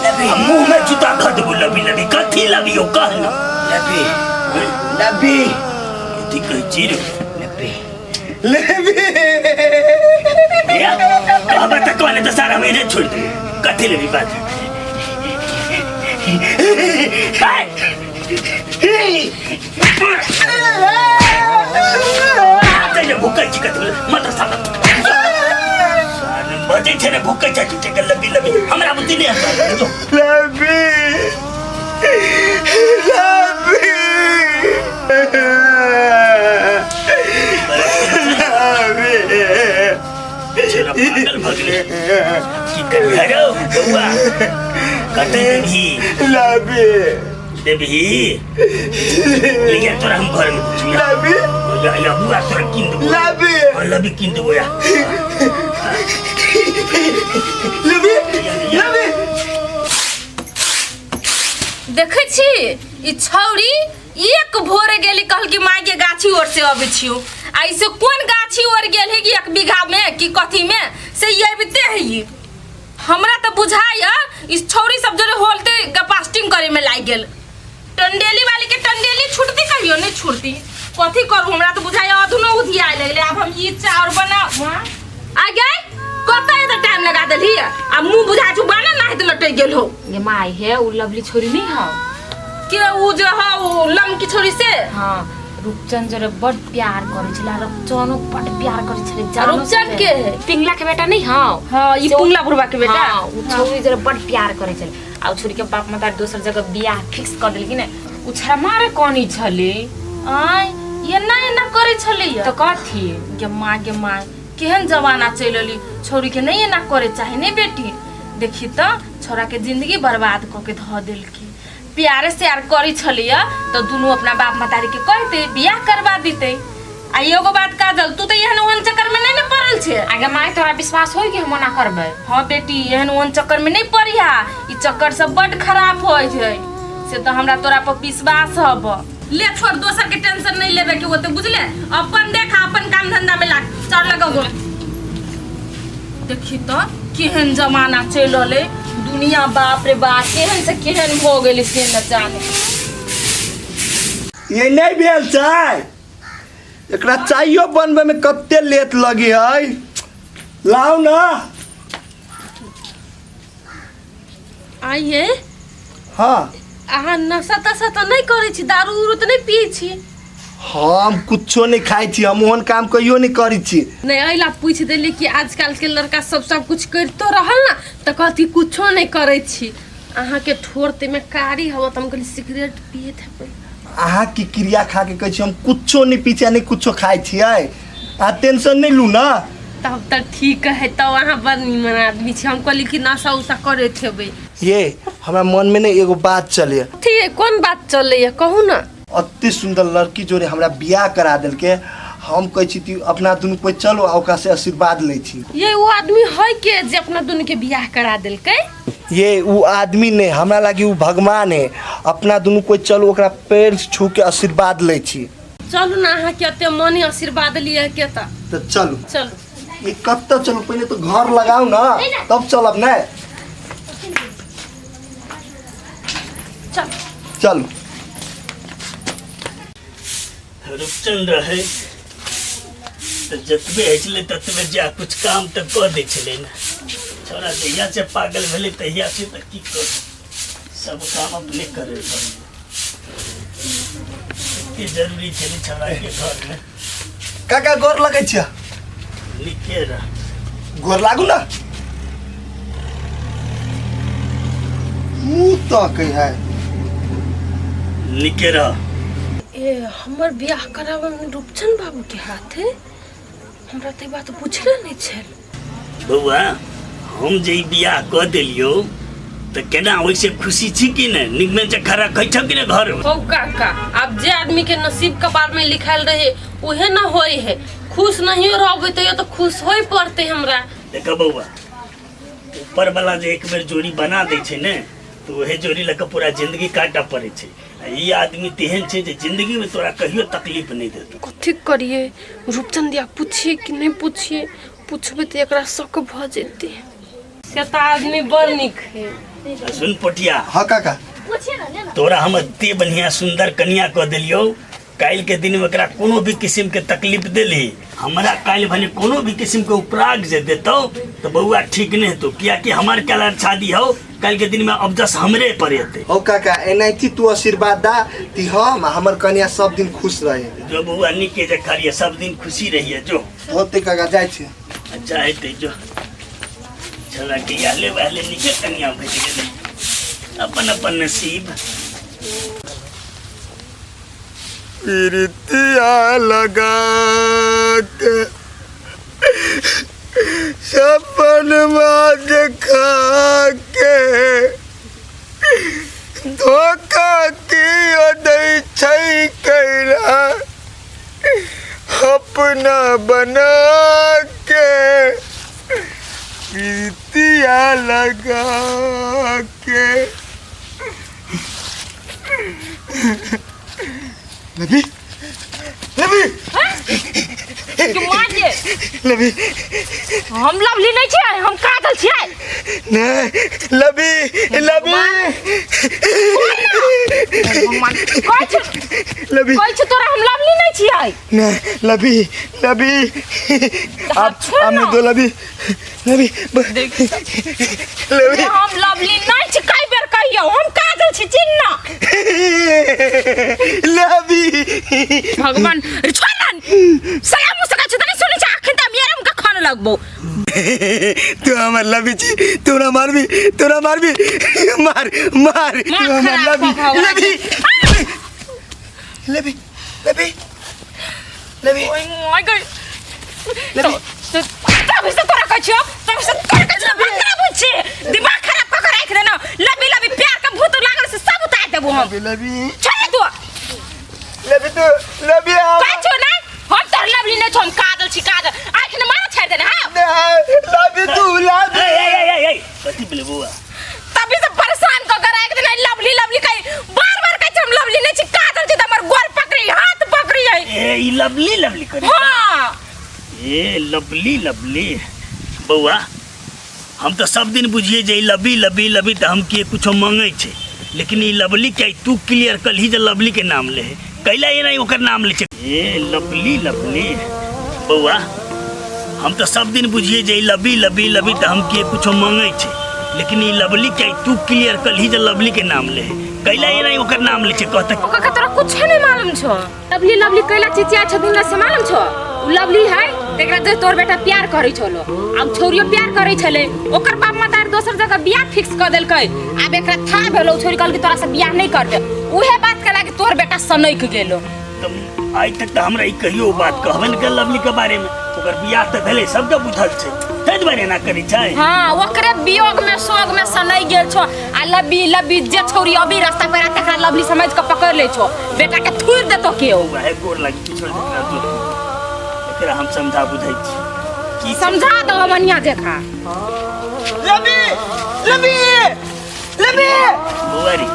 लबी मुंह में जूता धऽ देबो लबी लबी कथी लबी यौ कह ना लबी लबी कथी कहै छी रो लबी लबी कहबा तऽ कहले तऽ सारा महीने छोड़ि देबै कथी लेबी बात भूकै छी कथी मदरसा बजै छै ने भूकै छै झूठे के लबी लबी हमरा बुद्धि नहि हतौ लबी लबी पागल भऽ गेलै की करबै रौ बौआ कतऽ देबही लबी देबही लिया तोरा हम घर में पूछिया लबी या या बुआ तोरा कीन देबो लबी हाँ, लबी कीन देबो या लबी लबी देखै छी ई छौड़ी एक भोरे गेली कहल कि माय के गाछी ओर से अबै छियो आ इसे कोन गाछी ओर गेल है कि एक बीघा में कि कथी में से ये अबिते है ई हमरा तऽ बुझाइया इस छौड़ी सब जरे होलते गपास्टिंग करे में लागि गेल टंडेली वाली के टंडेली छुटती कहियो नहीं छुटती कथी करू हमरा तऽ बुझाइया अधुनो उधियाए लगले आब हम ई चाउर बनाउ आ गए कतऽ एते टाइम लगा देलही आ मुंह बुझा छु बाना नाहित लटक गेल हो ये माय हे उ लवली छोरी नहीं हौ के उ जे हौ उ लमकी छोरी से हाँ रूपचंद जरे बड प्यार करे छले आ रूपचनो बड प्यार करे छले आ रूपचंद के है? पिंगला के बेटा नहीं हौ हाँ ई से उ- पुंगला बुढ़वा के बेटा हाँ, उ छोरी जरे बड प्यार करे छले आ उ छोरी के बाप मतारी दोसर जगह बियाह फिक्स कर देलखिन ने उ छड़ा मारे कनी छले आय एना एना करे छले तो कथी गे माँ गे माँ केहन जमाना चलि एली छौड़ी के नहीं एना करे चाहे नहीं बेटी देखी तऽ छौड़ा के जिंदगी बर्बाद कऽ के धऽ देलकी प्यारे से यार करी छलिय तऽ दुनू अपना बाप महतारी के कहते बियाह करवा दीते आ एगो बात काजल तू तऽ एहन ओहन चक्कर में नहीं ने पड़ल छे आगे माय तोरा विश्वास होई कि हम ओना करबै हाँ बेटी एहन ओहन चक्कर में नहीं पड़िहा ई चक्कर सब बड खराब होइ छै से तऽ हमरा तोरा पर विश्वास हब ले छोड़ दोसर के टेंशन नहीं लेबे के होते बुझले अपन देख अपन काम धंधा में लाग चार लगाओ देखी तो केहन जमाना चलि रहलै दुनिया बाप रे बाप केहन से केहन भऽ गेलै से न जाने ये नहीं भेल चाय एकरा चाइयो बनबै में कते लेट लगी है लाउ ना आइए हाँ अहाँ नशा तशा तऽ नहि करै छी दारू उरू तऽ नहि पियै छी हम कुछो नहीं खाइ छी हम ओहन काम कहियो नहीं करै छी नहि एहि ला पूछि देली कि आजकल के लड़का सब सब कुछ करितो रहल ना तऽ कहती कुछो नहि करै छी अहाँके ठोर तेमे कारी हवा तऽ हम कहली सिगरेट पियैत हेबै अहाँ की क्रिया खा के कहै छी हम कुछो नहीं पी छी आ नहीं कुछो खाइ छियै अहाँ टेंशन नहीं लू ना तब तऽ ठीक है तब अहाँ बड़ नीमन आदमी छी हम कहली कि नशा उशा करैत हेबै ये हमरा मन में ने एगो बात चले ठीक है कोन बात चलैया कहू ना अति सुंदर लड़की जोड़े हमरा बियाह करा देलके हम कहै छी कि अपना दुनू कोइ चलो आ ओकरा से आशीर्वाद लै छी ये वो आदमी है के जे अपना दुनू के बियाह करा देलकै ये उ आदमी नहीं हमरा लागी उ भगवान है अपना दुनू कोइ चलो ओकरा पैर छू के आशीर्वाद लै छी चलू ना अहाँ के एते मने आशीर्वाद लिअ के तऽ तऽ चलू चलू ये कब तक चलू पहले तो घर लगाओ ना तब चलब ना चल चलू रूपचंद रहे तऽ जतबे होइ छलै ततबे जा कुछ काम तऽ कऽ दै छलै ने छोरा। जहिया से पागल भेलै तहिया से तऽ की करू, सब काम अपने करे पड़ै। एते जरूरी छलै छोरा के घरमे। काका गोर लगै छियै। नीके रह। गोर लागू ना। मुँह तकै है। नीके रह। ए हमर बियाह कराबऽमे रूपचन बाबूके हाथ है, हमरा तऽ ई बात बुझले नहि छल। बौआ, हम जे ई बियाह कऽ देलियौ तऽ केना ओहिसँ खुशी छी कि नहि? नीक से खड़ा रखै छौ कि नहि घर? हौ काका, आब जे आदमी के नसीब कपार में लिखायल रहे उहे न होय है। खुश नहियो रहबै तैयो तऽ खुश होय पड़तै हमरा। देख बौआ, ऊपर वाला जे एक बेर जोड़ी बना दै छै ने तऽ उहे जोड़ी लऽ कऽ पूरा जिंदगी काटऽ पड़ै छै। आ ई आदमी तेहन छै जे जिंदगी में तोरा कहियो तकलीफ नहि देतौ। कथी करिए, रूपचंद दिया पूछिए कि नहि पूछिए? पूछबै तऽ एकरा शक भऽ जेतै। से तऽ आदमी बड़ नीक है। आ सुन पोटिया। हाँ काका। तोरा हम एते बढ़िया सुंदर कनिया कऽ देलियौ, काल्हि के दिन में एकरा कोनो भी किस्म के तकलीफ देली, हमरा काल्हि भने कोनो भी किस्म के उपराग जे देतौ तऽ बौआ ठीक नहि हेतौ, कियाकि हमर काल्हि शादी हौ, काल्हि के दिन में अबजस हमरे पर एतै। हो काका, एनाहिते तू आशीर्वाद दा ती हम आ हमर कन्या सब दिन खुश रहे। जो बौआ, नीके जे करिए, सब दिन खुशी रहिए, जो। होते काका, जाइ छी। अच्छा हेतै, जो। छोरा के आले बहले नीके कनिया भेट गेलै, अपन अपन नसीब। प्रीतिया लगा के सपनमा देखा के धोखा कियो दै छै कैला अपना बना के प्रीतिया लगा के। लबी, लबी। कि मार लबी। हम लवली नहीं छियै, हम काजल छियै। नहीं, लबी, लबी। कहै छी। लबी। कहै छी तोरा, हम लवली नहीं छियै। नहीं, लबी, लबी, आप छोड़ आप ना। नहीं दो। लबी, लबी, लबी। हम लवली नहीं छी, कई बेर कहियौ, हम काजल छी, चिन्ह ना। लबी। भगवान रे, छोड़ ना सया मुँह से कहै छी त नहीं सुनै छी। अखन त मेरे मुँह के खाने लगबो। तू हमर लबी छी, तू ना मारबी, तू ना मारबी, मार मार। तू मार हमर खराब लबी। भगवान। लबी, लबी, लबी, लबी। ओय my गई। लबी। तभी से तोरा कहै छियौ, तभी से तोरा कहै छियौ, दिमाग खराब होइ छै, दिमाग खराब कऽ के राखि देना। लबी लबी प्यार के भूत लागल से सब उतार देबो हम। लबी, लबी। छोड़ तू। लबी, तू लबी हम। कहै छियौ नै, हम तोहर लवली नहि छौ, हम काजल छी, काजल। आँखि ने मारा छाड़ि देने हाँ। नहीं, लबी, तू लबी। ए ए ए ए ए कथी भेलै बौआ? तभी से परेशान कऽ के राखि देने। लवली लवली कहि बार बार कहै छै, हम लवली नहि छी, काजल छी, तऽ हमर गोर पकड़ी, हाथ पकड़ी है। ए, ई लवली लवली करे? हाँ। ए लवली लवली, बौआ, हम तऽ सब दिन बुझिए जे ई लबी लबी लबी तऽ हम के कुछो मांगै छै, लेकिन ई लवली के तू क्लियर कलही जे लवली के नाम ले है, कैला एना ओकर नाम ले छै? ए लवली लवली, बौआ, हम तऽ सब दिन बुझिए जे ई लबी लबी लबी तऽ हम के कुछो मांगै छै, लेकिन ई लवली के तू क्लियर कलही जे लवली के नाम ले है, कैला एना ओकर नाम ले छै? कहते ओकर तोरा कुछ नहीं मालूम छौ। लवली लवली कैला चिचिया छथिन से मालूम छौ? उ लवली है तेकरा जे तोर बेटा प्यार करै छलो, आब छौरियो प्यार करै छलै, ओकर बाप मतार दोसर जगह बियाह फिक्स कऽ देलकै। आब एकरा था भेलो, छोरी कहलकै तोरा से बियाह नहीं करबे। उहे बात के लागे तोर बेटा सनक गेलो। तऽ आइ तक तऽ हमरा ई कहियो बात कहबे नहि कयल लवली के बारे में। ओकर बियाह तऽ भेलै, सबके बुझल छै, ताहि दुआरे एना करै छै। हाँ, ओकरे वियोग में शोक में सनक गेल छो आ लबी लबी जे छौरी अभी रास्ता पर तकरा लवली समझ के पकड़ ले छो। बेटा के थूर देतो केओ। वएह गोर लागि पिछड़ जेकरा जो एकरा हम समझा बुझै छी की छै। समझा दो मनिया जेका। लबी, लबी, लबी। बौआ रे,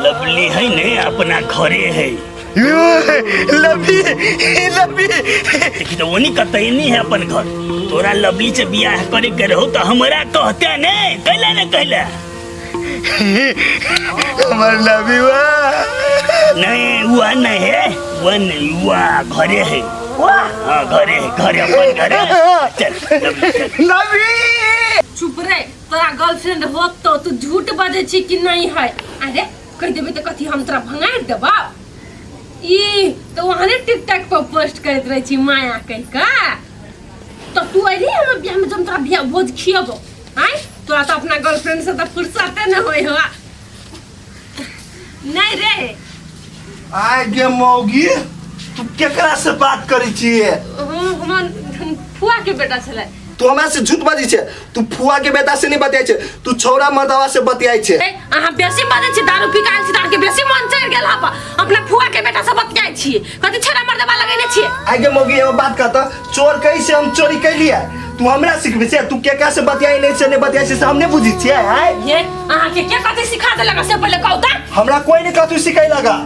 लवली है ने अपना घरे है। लबी, लबी। देखी तऽ ओनी कतई नहीं है अपन घर। तोरा लवली से बियाह करे के रहो तऽ हमरा कहते ने, कैला ने कैला? हमर लबी वा नहीं, वह नहीं है, वह नहीं, वह घरे है। हाँ घरे घरे अपन घरे चल लवली चल। लवली चुप रे, तोरा गर्लफ्रेंड होत तो तू झूठ बजै छी कि नहीं है? अरे कहि देबै तऽ कथी हम तोरा भंगारि देबौ? ई तऽ वहाँ टिकटॉक पर पोस्ट करैत रहै छी माया कहि कऽ। तो तू अयली हमर बियाह में, जब तोरा बियाह भोज खियबो आय, तोरा तो अपना गर्लफ्रेंड से तऽ फुर्सते न होय हो नहीं रे। आय गे मौगी, तू केकरा से बात करै छियै? हम हमर फुआ के बेटा छलै। तू हमरा से झूठ बाजै छै? तू फुआ के बेटा से नहीं बतियाइ छै, तू छौड़ा मर्दवा से बतियाइ छै। ए, अहाँ बेसी बजै छी, दारू पी के आयल छी तऽ अहाँके बेसी मन चढ़ि गेल हँ। अपना फुआ के बेटा से बतियाइ छी, कथी छेड़ा मर्दवा लगेने छियै? आय गे मौगी, एगो बात कहता, चोर कैसे हम चोरी कैलियै तू हमरा सिखबै छै? तू केकरा से बतियाइ नहीं से नहीं बतियाइ छै से हम नहीं बुझै छियै? आय ये अहाँके के कथी सिखा देलक से पहिले कहू तऽ। हमरा कोई नहीं कथू सिखै लगा।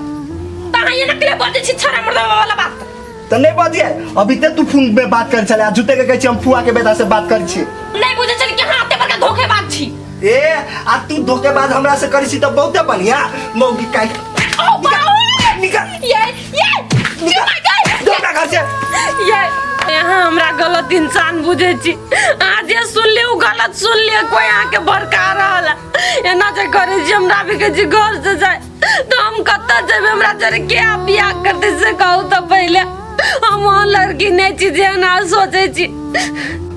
तऽ अहाँ एना केले बजै छी छेड़ा मर्दवा वाला बात? तऽ नहीं बजिए, अभी ते तू फोन में बात कर छले आ झूठे के कहै छी हम फुआ के बेटा से बात करै छी। नहीं बुझै छली कि अहाँ एते बड़का धोखेबाज छी। ए आ तू धोखेबाज हमरा से करै छी तऽ बहुते बढ़िया मौगी काहे ओ बाबू निकल ये ये निकल धोखा घर से। ये यहाँ हमरा गलत इंसान बुझे छी। अहाँ जे सुनली उ गलत सुनली, कोई अहाँ के भड़का रहल है। एना जे करे छी हमरा भी कहै छी घर से जाय तो हम कतऽ जेबै? हमरा जरे के बियाह करते से कहू तऽ पहिले। हम ओहन लड़की नहीं छी जे एना सोचै छी।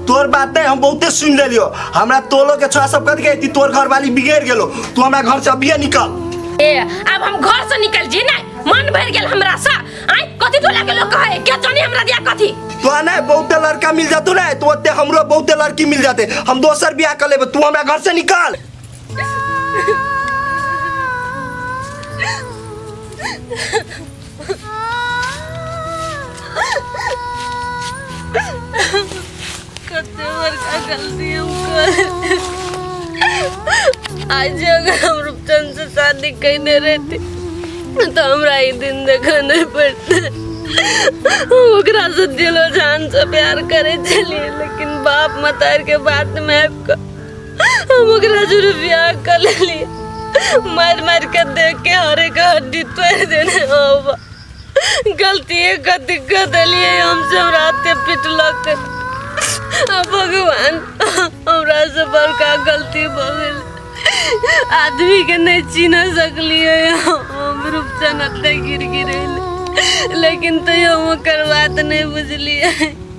तोर बात नहीं हम बहुते सुन लेलियो। हमरा तोलो के छोरा सब कथी कहती, तोर घर वाली बिगड़ गेलो, तू हमरा घर से अभिये निकल। ए अब हम घर से निकल जी नहीं, मन भर गेल हमरा से। आय कथी टोला के लोग कहे के जानी हमरा दिया कथी। तो नहीं बहुते लड़का मिल जातो ना, तो ओते हमरो बहुते लड़की मिल जाते, हम दोसर बियाह कर लेबे, तू हमरा घर से निकल। कते बड़का गलती हम कर आज अगर हम रूपचंद से शादी कैने रहती तो हमरा ई दिन देखऽ नहीं पड़ते। ओकरा से दिलो जान से प्यार करे छलियै, लेकिन बाप मतार के बात में आबि कऽ हम ओकरा जरूर बियाह कर लेलियै। मारि मारि के देख के हरे के हड्डी तोड़ि देने हो। गलती कथी कर देलियै हमसे, हमरा एते पिटलक। भगवान हमरा से बड़का गलती भऽ गेल, आदमी के नहीं चिन्ह सकलियै हम। रूपचन एते गिर गिरैले, लेकिन तैयो हम ओकर बात नहीं बुझलियै।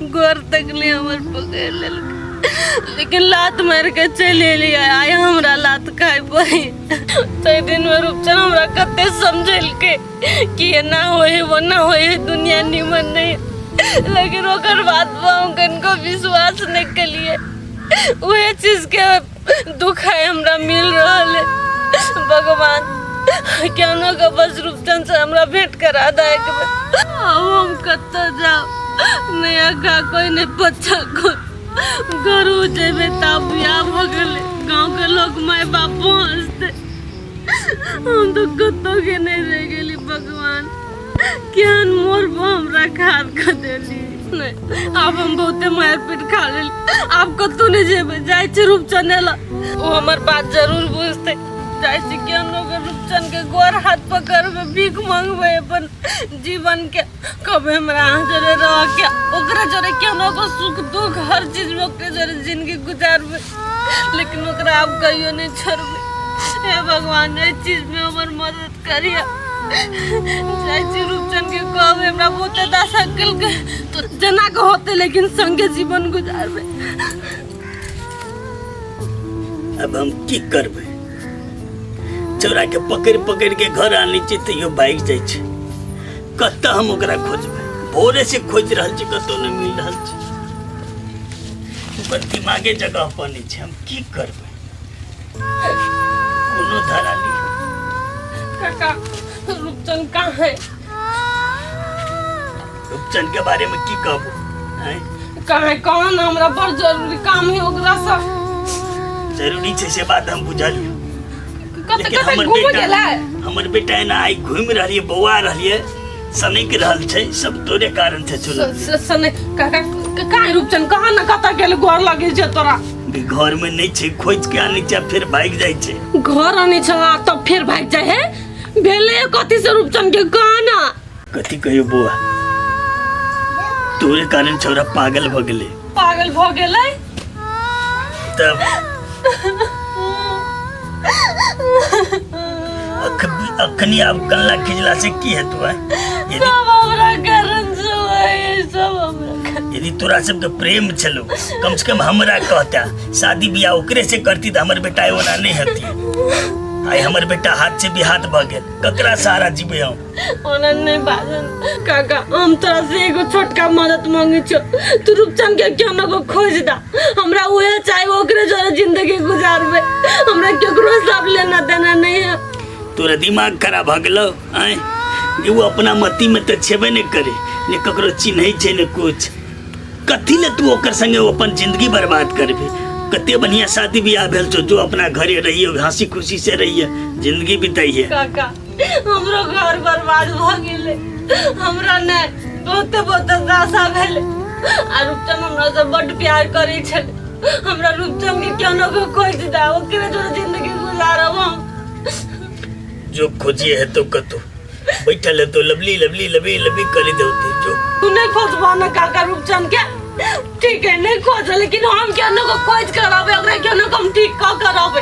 गोर तक नहीं हमर पकड़ि लेलकै, लेकिन लात मारि के चलि एलियै। आइ हमरा लात खाय पड़ी। ताहि दिनमे रूपचन हमरा कते समझेलकै कि एना होइ है ओना होइ है, दुनिया निमन नहीं, लेकिन ओकर बात पर हम कनको विश्वास नहीं केलियै। वह चीज के दुख है हमरा मिल रहल है। भगवान केहनो के बस रूपचन से हमरा भेंट करा दे एक बेर। अब हम कतऽ जाउ, नया का कोई नहीं बच्चा कोई घरो जेबै तब बियाह भऽ गेलै, गाँव के लोग माय बापो हंसते, हम तो कतौ के नहीं रह गेली। भगवान केहन मोर पर हमरा खाद कऽ देली। नहीं आब हम बहुते मारि पीट खा लेली, आब कतौ नहीं जेबै। जाइ छी रूपचन एला, ओ हमर बात जरूर बुझतै। जाइ छी केहनो के रूपचन के गोर हाथ पकड़बै, भीख मंगबै अपन जीवन के, कहबै हमरा अहाँ जरे रह के ओकरा जरे केहनो के सुख दुख हर चीज में ओकरे जरे जिंदगी गुजारबै, लेकिन ओकरा आब कहियो नहीं छोड़बै। हे भगवान एहि चीज में हमर मदद करिए। जाइ छी रूपचन के कहबै हमरा बहुते दशा केलकै, तो जेना के होतै लेकिन संगे जीवन गुजारबै। अब हम की करबै? चोरा के पकड़ि पकड़ि के घर आनै छी तैयो भागि जाइ छै। कतऽ हम ओकरा खोजबै? भोरे से खोजि रहल छी, कतौ नहि मिल रहल छै। ओकर दिमागे जगह पर नहि छै। हम की करबै? कोनो धरा नहीं। काका रूपचन कहाँ है? रूपचन के बारे में की कहबो? आँय? कहाँ है? कहाँ ना, हमरा बड़ जरूरी काम है ओकरा से। जरूरी छै से बात हम बुझलियै, कतऽ लेकिन कतऽ हमर घूम बेटा गेलै? हमर बेटा एना आइ घुमि रहलियै, बौआ रहलियै, सनकि रहल छै, सब तोरे कारण छै। सुन सने काका कहाँ है रूपचन? कहाँ ना कतऽ गेल? गोर लगे छै तोरा। घर में नहीं छै, खोज के आनै छै, फिर भागि जाइ छै। घर आनै छै आ तब फेर भागि जाइ है? भेलै कथी से रूपचन के? कहाँ ना कथी कहियो बौआ, तोरे कारण छौड़ा पागल भऽ गेलै। पागल भऽ गेलै? तब अखनी आब कल्ला खिजला से की हेतु है? यदि सब हमरा कारण से होय, सब हमरा। यदि तोरा सबके प्रेम छलो, कम से कम हमरा कहता, शादी बियाह ओकरे से करती तऽ हमर बेटा ओना नहीं हती। आइ हमर बेटा हाथ से भी हाथ भऽ गेल, ककरा सहारा जीबै हम? ओना नहीं बाजन काका, हम तोरा से एगो छोटका मदद मांगे छो, तू रूपचंद के क्यों न को खोज दा, हमरा उहे चाहे ओकरे जोरे जिंदगी गुजारबे, हमरा केकरो सब लेना देना नहीं है। तोरा दिमाग खराब भऽ गेलो आँय? जे ओ अपना मती में तऽ छेबे नहीं करे, ने ककरो चिन्है छै ने कुछ, कथी ले तू ओकर संगे ओ अपन जिंदगी बर्बाद करबे? कते बढ़िया शादी बियाह भेल छौ, जो अपना घरे रहिए, हंसी खुशी से रहिए, जिंदगी बिताइए। काका हमरो घर बर्बाद भऽ गेलै, हमरा नहि बहुते बहुते आशा भेलै, आ रूपचंद हमरा से बड्ड प्यार करै छलै, हमरा रूपचंद के केना को खोज दा, ओकरे जोरे जिंदगी गुजारब हम। जो खोजिए है तो कतो बैठल है तो लवली लवली लवली लवली कर देते जो। तू नहीं खोजबा ना काका रूपचंद के? ठीक है नहीं खोज, लेकिन हम केना को खोज कराबे, ओकरा केना को हम ठीक क कराबे।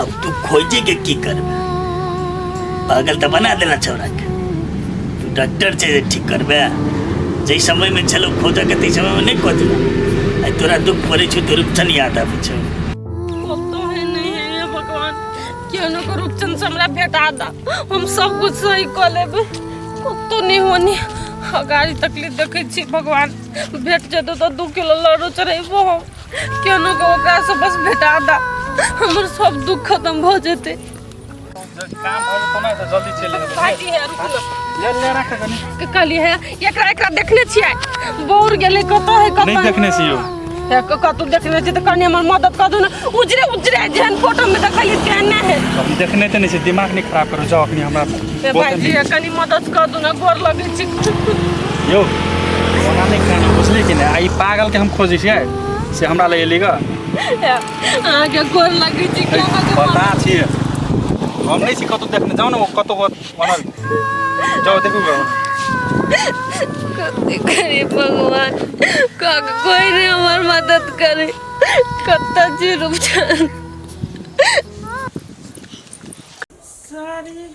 अब तू खोजे के की करबे? पागल तो बना देला छौड़ा के, तू डॉक्टर छै जे ठीक करबे? जै समय में छलो खोजऽ के तै समय में नहीं खोजला, आइ तोरा दुख पड़ै छौ तो रूपचंद याद आबै छौ। तो है नहीं है हे भगवान, केहनो को रूपचंद से हमरा भेटा दा, हम सब कुछ सही कऽ लेबै, कतौ नहीं होनी अगाड़ी तकलीफ देखै छी भगवान, भेट जेतौ तऽ 2 किलो लड्डू चढ़ेबो हम, केहनो को ओकरा से बस भेटा दा, हमर सब दुख खत्म भऽ जेतै। काम भऽ जेतौ ने तऽ जल्दी चलि एबै। भाईजी है रुकू ना। ले ले राख कनी। के कहली है एकरा एकरा देखने छियै, बौर गेलै कतऽ है कतऽ नहीं देखने छियौ। हे कतौ देखने छियै तऽ कनी हमर मदद कऽ दू ने, उजरे उजरे जेहन फोटो में देखलियै तेहने है। हम देखने तऽ नहि छियै, दिमाग नहि खराब करू, जाउ अखनी हमरा। हे भाईजी है कनी मदद कऽ दू ने, गोर लगै छी। यौ ओना नहि खाना बुझलियै कि नहि, आ ई पागल के हम खोजै छियै से हमरा लग एली गऽ। अहाँके गोर लगै छी, पता छियै हम नहीं छी कतौ देखने, जाउ ने ओ कतौ बनल, जाउ देखू गऽ। कथी करी भगवान, कोई नहीं हमर मदद करे, कतऽ छी रूपचंद? सारी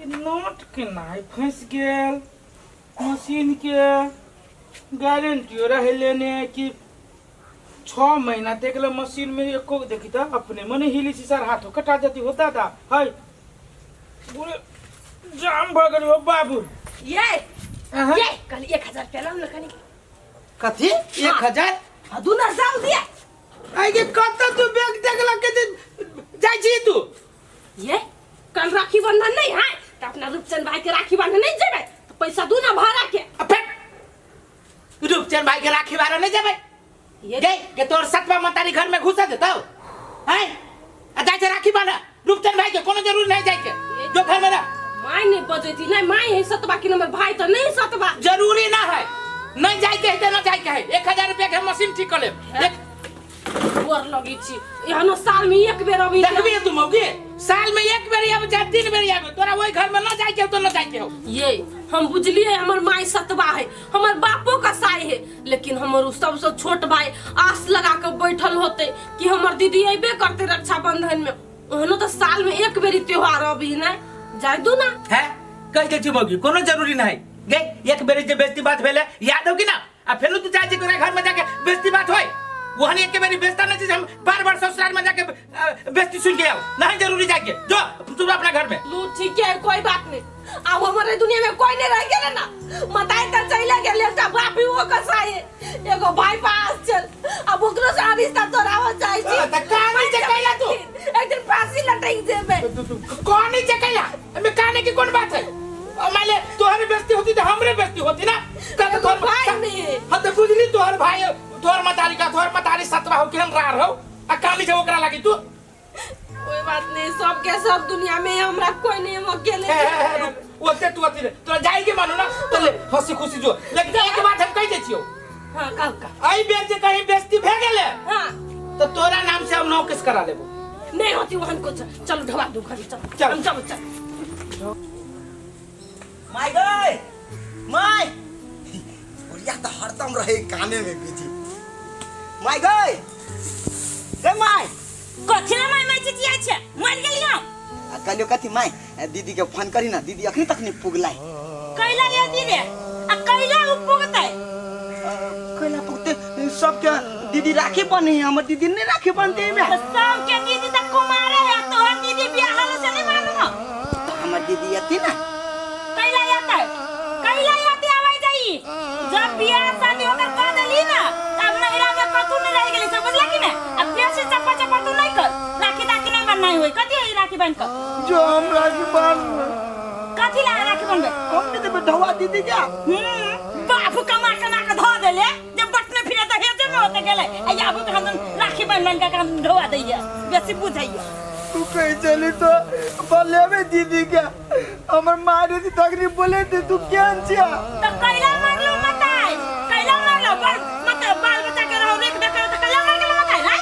ई नोट केना फँसि गेल मशीन के? गारंटियो रहे लेने कि 6 महीना देख ले मशीन में एको देखी तो अपने मने हिली छी सर, हाथों कटा जाती हो दादा, हाय पूरे जाम भ गेल हो बाबू। ये ये कल 1000 रुपया लाउ ना कनी। कथी 1000? हाँ दू ना जाम दिया। आई के कत तू बैग देखला के जाय छी तू? ये कल राखी बंधन नहीं है तो अपना रूपचंद भाई के राखी बांधे नहीं जेबे तो पैसा दू ना भाड़ा के। रूपचंद भाई के राखी बांधे नहीं जेबे? ये के तोर सतवा मतारी घर में घुसा देतौ हैं, आ जाय छै राखी बांधे रूपचंद भाई के कोनो जरूरी नहीं जाय के, जो घर में रह। माय नहीं बजैती नहीं, my है सतवा कि हमर भाई तो नहीं सतवा। जरूरी ना है, नहीं जाय के है तो ना जाय के है। 1000 रुपया के मशीन ठीक कर लेब। देख गोर लगै छी, एहनो साल में एक बेर अबै। देखबी तू मौगी, साल में एक बेर आबै चाहे 3 बेर आबै, तोरा ओहि घर में न जाय के हो तो न जाय के हो। ये हम बुझलिए हमर माय सतवा है, हमर बापो कसाई है, लेकिन हमर उ सबसे छोट भाई आस लगा के बैठल होते कि हमर दीदी अबे करते रक्षाबंधन में, ओहनो तो साल में एक बेर त्योहार अबी ने, जाय दू ना। है कह दे छी मौगी कोनो जरूरी नहीं गे, एक बेर जे बेइज्जती बात भेले याद हो कि ना, आ फेरू तू चाहे छी घर में जाके बेइज्जती बात होय, वहन एक बेरी बेइज्जता नहीं छी, हम बार बार ससुराल में जाके बेइज्जती सुन के आओ, नहीं जरूरी जाके, जो तू अपना घर में। लू ठीक है कोई बात नहीं, अब हमारे दुनिया में कोई नहीं रह गेले ना, मताई त चले गेले, एकटा बाप ही वो कसाई एगो भाई पास चल, अब ओकरो से रिश्ता तोड़ावो चाहे छी। त कानी चकैला तू? एक दिन फांसी लटक जेबे। कानी चकैला? एमे काने की कोन बात है? मान ले तोहर बेइज्जती होती त हमरे बेइज्जती होती ना, त तोहर भाई नहीं। हां त बुझली तोहर भाई तोहर मतारी का तोहर मतारी सतवा हो केहन रार हो, आ कानी छै ओकरा लागी तू। कोई बात नहीं, सब के सब दुनिया में हमरा कोई नहीं, हम अकेले। ओते तू अथी तोरा जाय के मानो ना तो ले हंसी खुशी जो, लेकिन एक बात हम कह दे छियो। हां कह कह। आई बेर जे कहीं बेइज्जती भे गेले हां तो तोरा नाम से हम नौ केस करा लेबो। नहीं होती वहन कुछ, चलो ढवा दू घरी, चल चल हम चल चल। माय गए माय, बुढ़िया तो हरदम रहे कामे में बिजी। माय गए गे my, कथी ला माय माय चिचियाइ छै? मरि गेली हम। आ कहलियो कथी माय, दीदी के फोन करी ना, दीदी अखनी तक नहीं पुगलाई। कैला ये दी रे, आ कैला उ पुगतै? कैला पुगते? सबके दीदी राखी बनी, हमर दीदी नहीं राखी बनते में। सबके दीदी त कुमारे है, तोहर दीदी बियाह होलो से नहीं मालूम हो। हमर दीदी अती ना। कैला आते? कैला आते आवाज जाई? जब बियाह शादी होकर कह देली ना, तब नहिरा में कतू नहीं रह गेली, सब बुझला कि ना? अब बेसी चप्पा चप्पा तू नहीं कर, राखी ताखी नहीं बननाई होई। कथी है राखी बन कर? जो हम राखी बांध कथी ला राखी बनबे? हम नहीं देबे ढवा दीदी क्या? बापू कमा कमा के धो देले, जब बटने फिरे त हेजे में होते गेले, आ याबू के हम राखी बन बन के हम ढोआ दैया, बेसी बुझैया। तू कहीं चली तो बोले में दीदी क्या? हमर मारे थी तकनी बोले थे तू केहन छिया? त कैला मारलो मताई, कैला मारलो बड़ मत बाल बच्चा के रहो रेख देख त कैला मार गेलो मताई रे?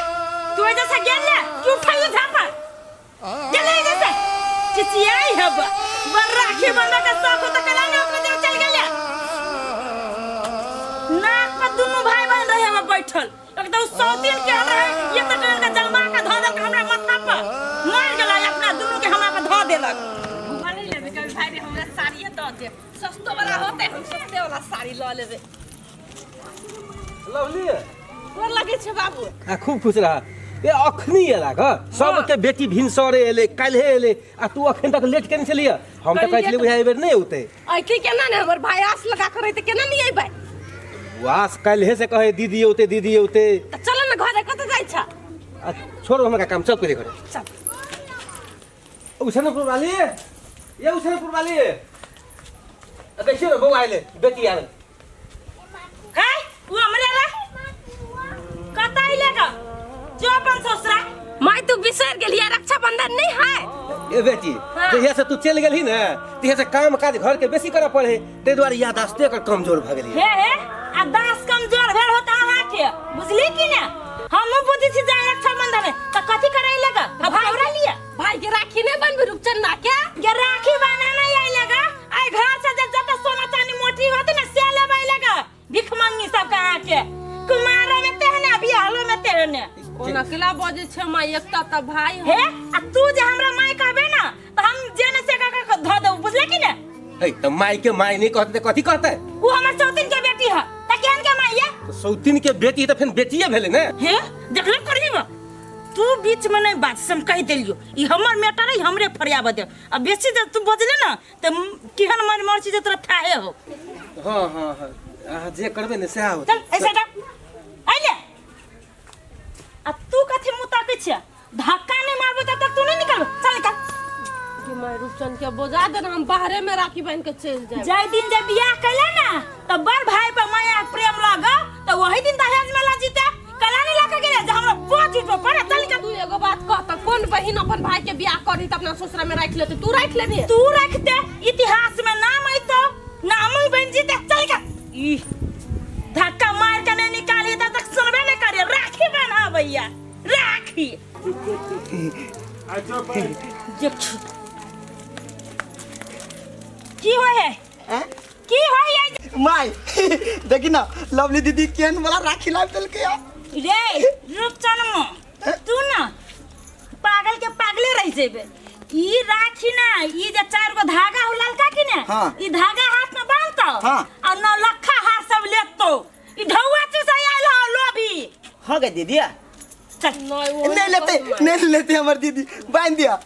तू एजे से गेल ले क्यों खाइयो झापा गेले एजे से चिचियाई हब बर राखी बंधा के शौक हो त कैला ने ओकरे देव चल गेले। नाक पर दुनू भाई बहन रहे हम बैठल, एकदम सौतीन के रहे, ये त ट्रेन के जलमा के धो देलक हमरा माथा पर, मर गेलै अपना दुनू के हमरा पर धो देलक। नहीं लेबे कभी भाई रे, हमरा साड़िए दऽ दे, सस्तो वाला होते हम सस्ते वाला साड़ी लऽ लेबे। लवली गोर लगे छै बाबू। आ खूब खुश रह। ए अखनी एला ग, सबके बेटी भिनसरे एले, काल्हे एले, आ तू अखन तक लेट केने छलिय? हम त कहै छलियै बुझाइ एहि बेर नहि औतै। ऐते केना ने हमर भाई आस लगा कर रहते, केना नहीं अइबै? वास काल्हे से कहे दीदी औते दीदी औते। त चल न घरे, कतऽ जाइ छ? आ छोड़ो हमरा काम, चल पहिले घरे चल। उसनपुर वाली, ये उसनपुर वाली, आ देखियो न बौआ आइले, बेटी आइले। है उ हमरे ला कतऽ अइले ग? जो अपन ससुरा। माय तू बिसरि गेलियै रक्षाबंधन नहीं है? ए बेटी, जहिया से तू चलि गेलही ने तहिया से काम काज घर के बेसी करऽ पड़े, ताहि दुआरे याददाश्ते एकर कमजोर भऽ गेलै। हे हे, आ दास कमजोर भेल होता अहाँ के, बुझली कि ने? हमहूँ बुझै छी जाय रक्षाबंधन है त कथी करै लगा? भाई उड़ा लिया भाई के राखी नहीं बनबे रूपचंदा के? के राखी बनाना आई लगा, आई घर से जब जत सोना चांदी मोटी होते ना से लेबै लगा, भिख मंगी सब के अहाँ के। कुमारो में तेहने बियाहलो में तेहने। ओना केला बजै छै माय, एकटा त भाई हे। आ तू जे हमरा माय कहबे ना त हम जे ने से कह के धो देबो, बुझले कि ने? हे त माय के माय नहीं कहते त कथी कहते? उ हमर सौतीन के बेटी है त केहन के माय ये? त सौतीन के बेटी त फेन बेटिए भेलै ने। हे देखले करही बा, तू बीच में नहीं बात, से हम कह देलियो ई हमर मैटर है, हमरे फरियाब दे। आ बेसी जे तू बजले ना त केहन मर मर छी जे तोरा थाहे हो। हां हां हां, अहाँ जे करबे ने सएह होतै। चल ऐसे जा आइले। आ तू कथी मुँह ताकै छियै? धक्का नहीं मारबो तब तक तू नहीं निकलबो। चल निकल। कि माय रूपचंद के बोझा देना, हम बाहरे में राखी बांध के चलि जाएब। जाहि दिन जे बियाह कैला ना त बड़ भाई पर माया प्रेम लग, त वही दिन दहेज में ला जीते कला नहीं लगा गेले जे हमरा बोझ उठो पड़े। चल निकल। तू एगो बात कह त कोन बहिन अपन भाई के बियाह करी त अपना ससुरा में राखि लेते? तू राखि लेबी? तू रखते इतिहास में नाम अइतो, नाम ही बन जीते। चल निकल। ई धक्का मार के नहीं निकाली तब तक सुनबे नहीं करे। राखी बना भैया राखी। की होय है? की होय है? माय देखी ना लवली दीदी केहन वाला राखी लाबि देलकै। रे रूपचनमा तू ना पागल के पागले रह जेबे। ई राखी ना, ई जे चार गो धागा हो ललका की ने, हाँ। ई धागा हाथ में बांधतो हाँ। और 9 लखा हार सब लेतो। ई ढौआ चुसाई आइल हो लोभी। हो गए दीदी, चल नहीं लेते, नहीं लेते हमर दीदी, बांध दिया।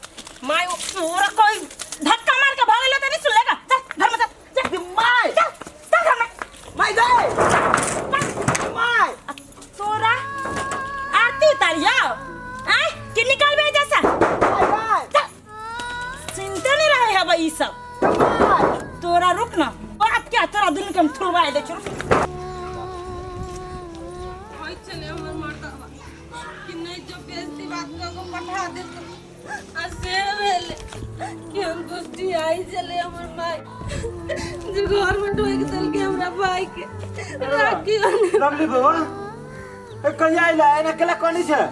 My पूरा कोई धक्का मार के भागले त नहीं सुन लेगा। चल घर में चल, चल my, चल चल घर में। My जाए my. तोरा आरती उतारियो आय कि निकालबे जैसा। चल चिंता नहीं रहे हबे ई सब। तोरा रुक ना बात क्या, तोरा दुनू के हम थुलवाए दे छी। होय चले हमर मर्दवा कि नहीं जो बेइज्जती बात को पठा दे आ से भेले कि हम दुष्टी आई चले हमर माय जे घर में ढोक देलके हमरा भाई के राखी। लवली बौआ ए कहिया आइला? एना केला कोनी छै?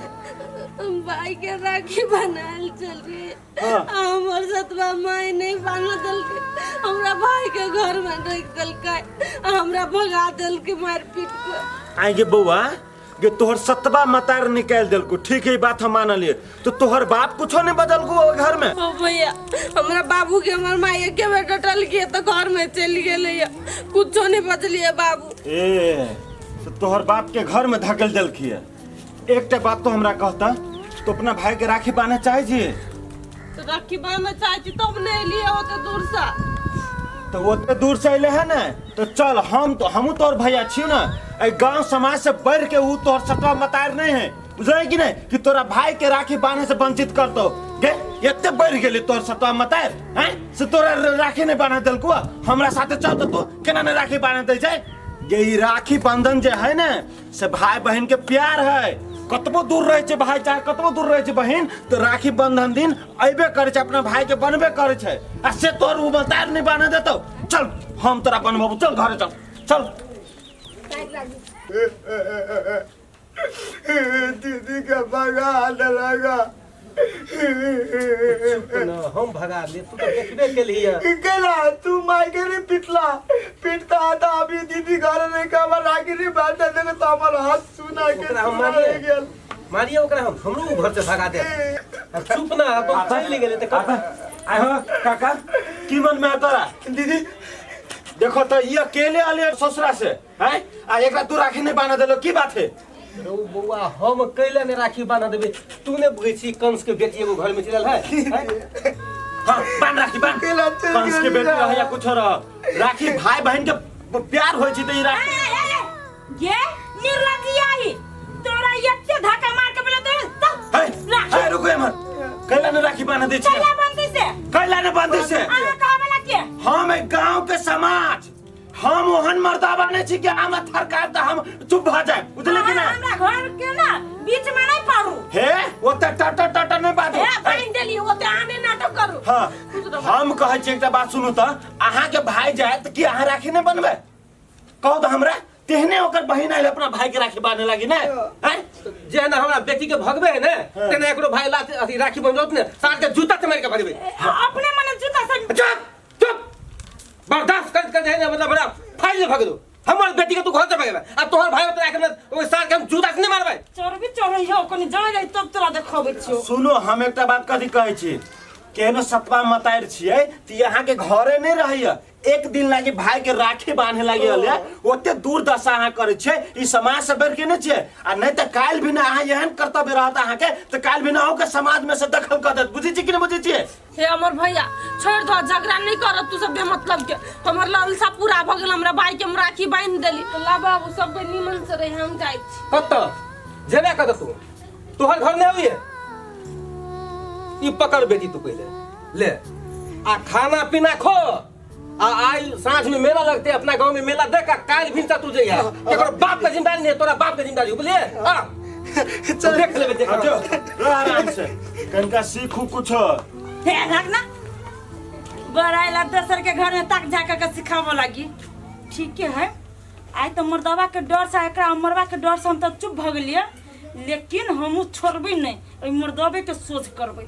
भाई के राखी बनाल चल रही, हमर सतवा माय नहीं बांध देलके। हमरा भाई के घर में रख देलकै आ हमरा भगा देलकै मारि पीट के। आइ गे बौआ गे, तोहर सतबा मतार निकालि देलको, ठीक है, ई बात हम मानलिए, तो तोहर बाप कुछो नहीं बदलको ओ घर में? ओ भैया, हमरा बाबू के हमर माई एके बेर डटलकै तऽ घर में चलि गेलै, कुछो नहीं बजलिए बाबू। ए तो तोहर बाप के घर में धकेल देलखिए। एकटा बात तो हमरा कहता, तो अपना भाई के राखी बांधे चाहे छी? तो राखी बांधे चाहे छी तब नहीं एलिए ओते दूर से। तो ओते दूर से अइले है ने, तो चल हम तो हमहू तोहर भैया छी ना, एहि गांव समाज से बढ़ के ऊ तोहर सटवा मतार नहीं है, बुझले कि नहीं, कि तोरा भाई के राखी बांधे से वंचित करतो गे। एते बढ़ गेली तोहर सटवा मतार हैं से तोरा राखी नहीं बांधे देलको, हमरा साथे चल तो तू केना नहीं राखी बांधे दै छै गे। ई राखी बंधन जे है ने से भाई बहन के प्यार है, कतबो दूर रहे छै भाई चाहे कतबो दूर रहे छै बहन, तो राखी बंधन दिन अबे करे छै, अपना भाई के बनबे करे छै, आ से तोर उ मतार नहीं बांधे देतो। चल हम तोरा बनबो, चल घरे चल चल। दीदी के भगा देलक। न हम भगा ले, तू तो देखबे केलिए गेला तू माय के रे पिटला पिटता आता अभी दीदी घर नहीं का हमर राखी रे बांध देखो तो हमर हाथ सुना के ओकरा हम सुना मारिए। गेल। मारिए ओकरा, हम हमरो घर से भगा दे। अब चुप ना, अब तो चलि गेलै त आइ हो काका, की मन में है तोरा? दीदी देखो तो ये अकेले आले ससुरा से हैं आ एकरा तू राखी नहीं बांधे देलो, की बात है? रौ बौआ, हम कैला ने राखी बांध देबे, तू ने बुझै छी कंस के बेटी एगो घर में चलल है? हाँ बांध राखी बांध, केला चलि कंस के गेल बेटी रह या कुछ रह, राखी भाई बहन के प्यार होय छै त ई राखी। ये निर्लज्जिया ही तोरा एते धक्का मार के बोले तो हे हे रुको एमहर, कैला ने राखी बांध दै छै? कैला बांधै से? कैला ने बांधै से? अहाँ कहबला के हम एक गांव के समाज, हम ओहन मर्दाबा नहीं छी कि हम थरकार त हम चुप भ जाए, बुझले कि ना? हमरा घर के ना बीच में नहीं पारू। हे ओते टट टट नहीं बाजू। हे बांध देली ओते आने नाटक करू। हाँ हम कहै छी एकटा बात सुनू, त अहाँ के भाई जायत कि अहाँ राखी नहीं बनबै? कहू त हमरा, तेहने ओकर बहिन आयल अपना भाई के राखी बांधे लागी ने हैं? जेना हमरा बेटी के भगबे है ने तेना एकरो भाई लात अथी राखी बनबत ने सार के जूता से मार के भगबे। अपने मने जूता से। चुप चुप, बर्दाश्त कर कर है ने, मतलब बड़ा फाइल भग दो हमर बेटी के तू घर से भगबे आ तोहर भाई ओतरा के ओइ सार के हम जूता से नहीं मारबै। चोरबी चोरई हो कनी जाय जाय तब तोरा देखबै छियो। सुनो हम एकटा बात कथी कहै छी, केहनो सतवा मतार छियै त यहाँ के घरे नहीं रहैया, एक दिन लागी भाई के राखी बांधे लागी हले ओते दूर दशा अहाँ करै छियै, ई समाज से बढ़ के नहीं छियै, आ नहीं त काल्हि भी ना अहाँ एहन कर्तव्य रहत अहाँ के त काल्हि भी ना अहूँ के समाज में से दखल कऽ देत, बुझै छी कि नहीं बुझै छियै? हे अमर भैया छोड़ दो, झगड़ा नहीं करत तू सब बेमतलब के, हमर लालसा पूरा भ गेल, हमरा भाई के हम राखी बांधि देली। तो ला बाबू सब कोई निमन से रही, हम जाइ छी। कत जेबे कत तू, तोहर घर नहीं होइए? ई पकड़ बेटी तू पहले ले आ खाना पीना खो, आ आई साँझ में मेला लगते अपना गांव में मेला देख आ काल्हि भिनसर तू जइहा, केकरो बाप के जिम्मेदारी नहीं, तोरा बाप के जिम्मेदारी, बुझलिए? हां चल देख लेबे, देख जो रह आराम से, कनका सीखू कुछ। हे भाग ना बड़ाइला दोसर के घर में ताक झाक के सिखाबो लागी। ठीक है आइ तो मर्दवा के डर से एकरा मरवा के डर से हम तो चुप भ गेलिए, लेकिन हमहू छोड़बै नहीं, ओहि मर्दवे के सोझ करबै।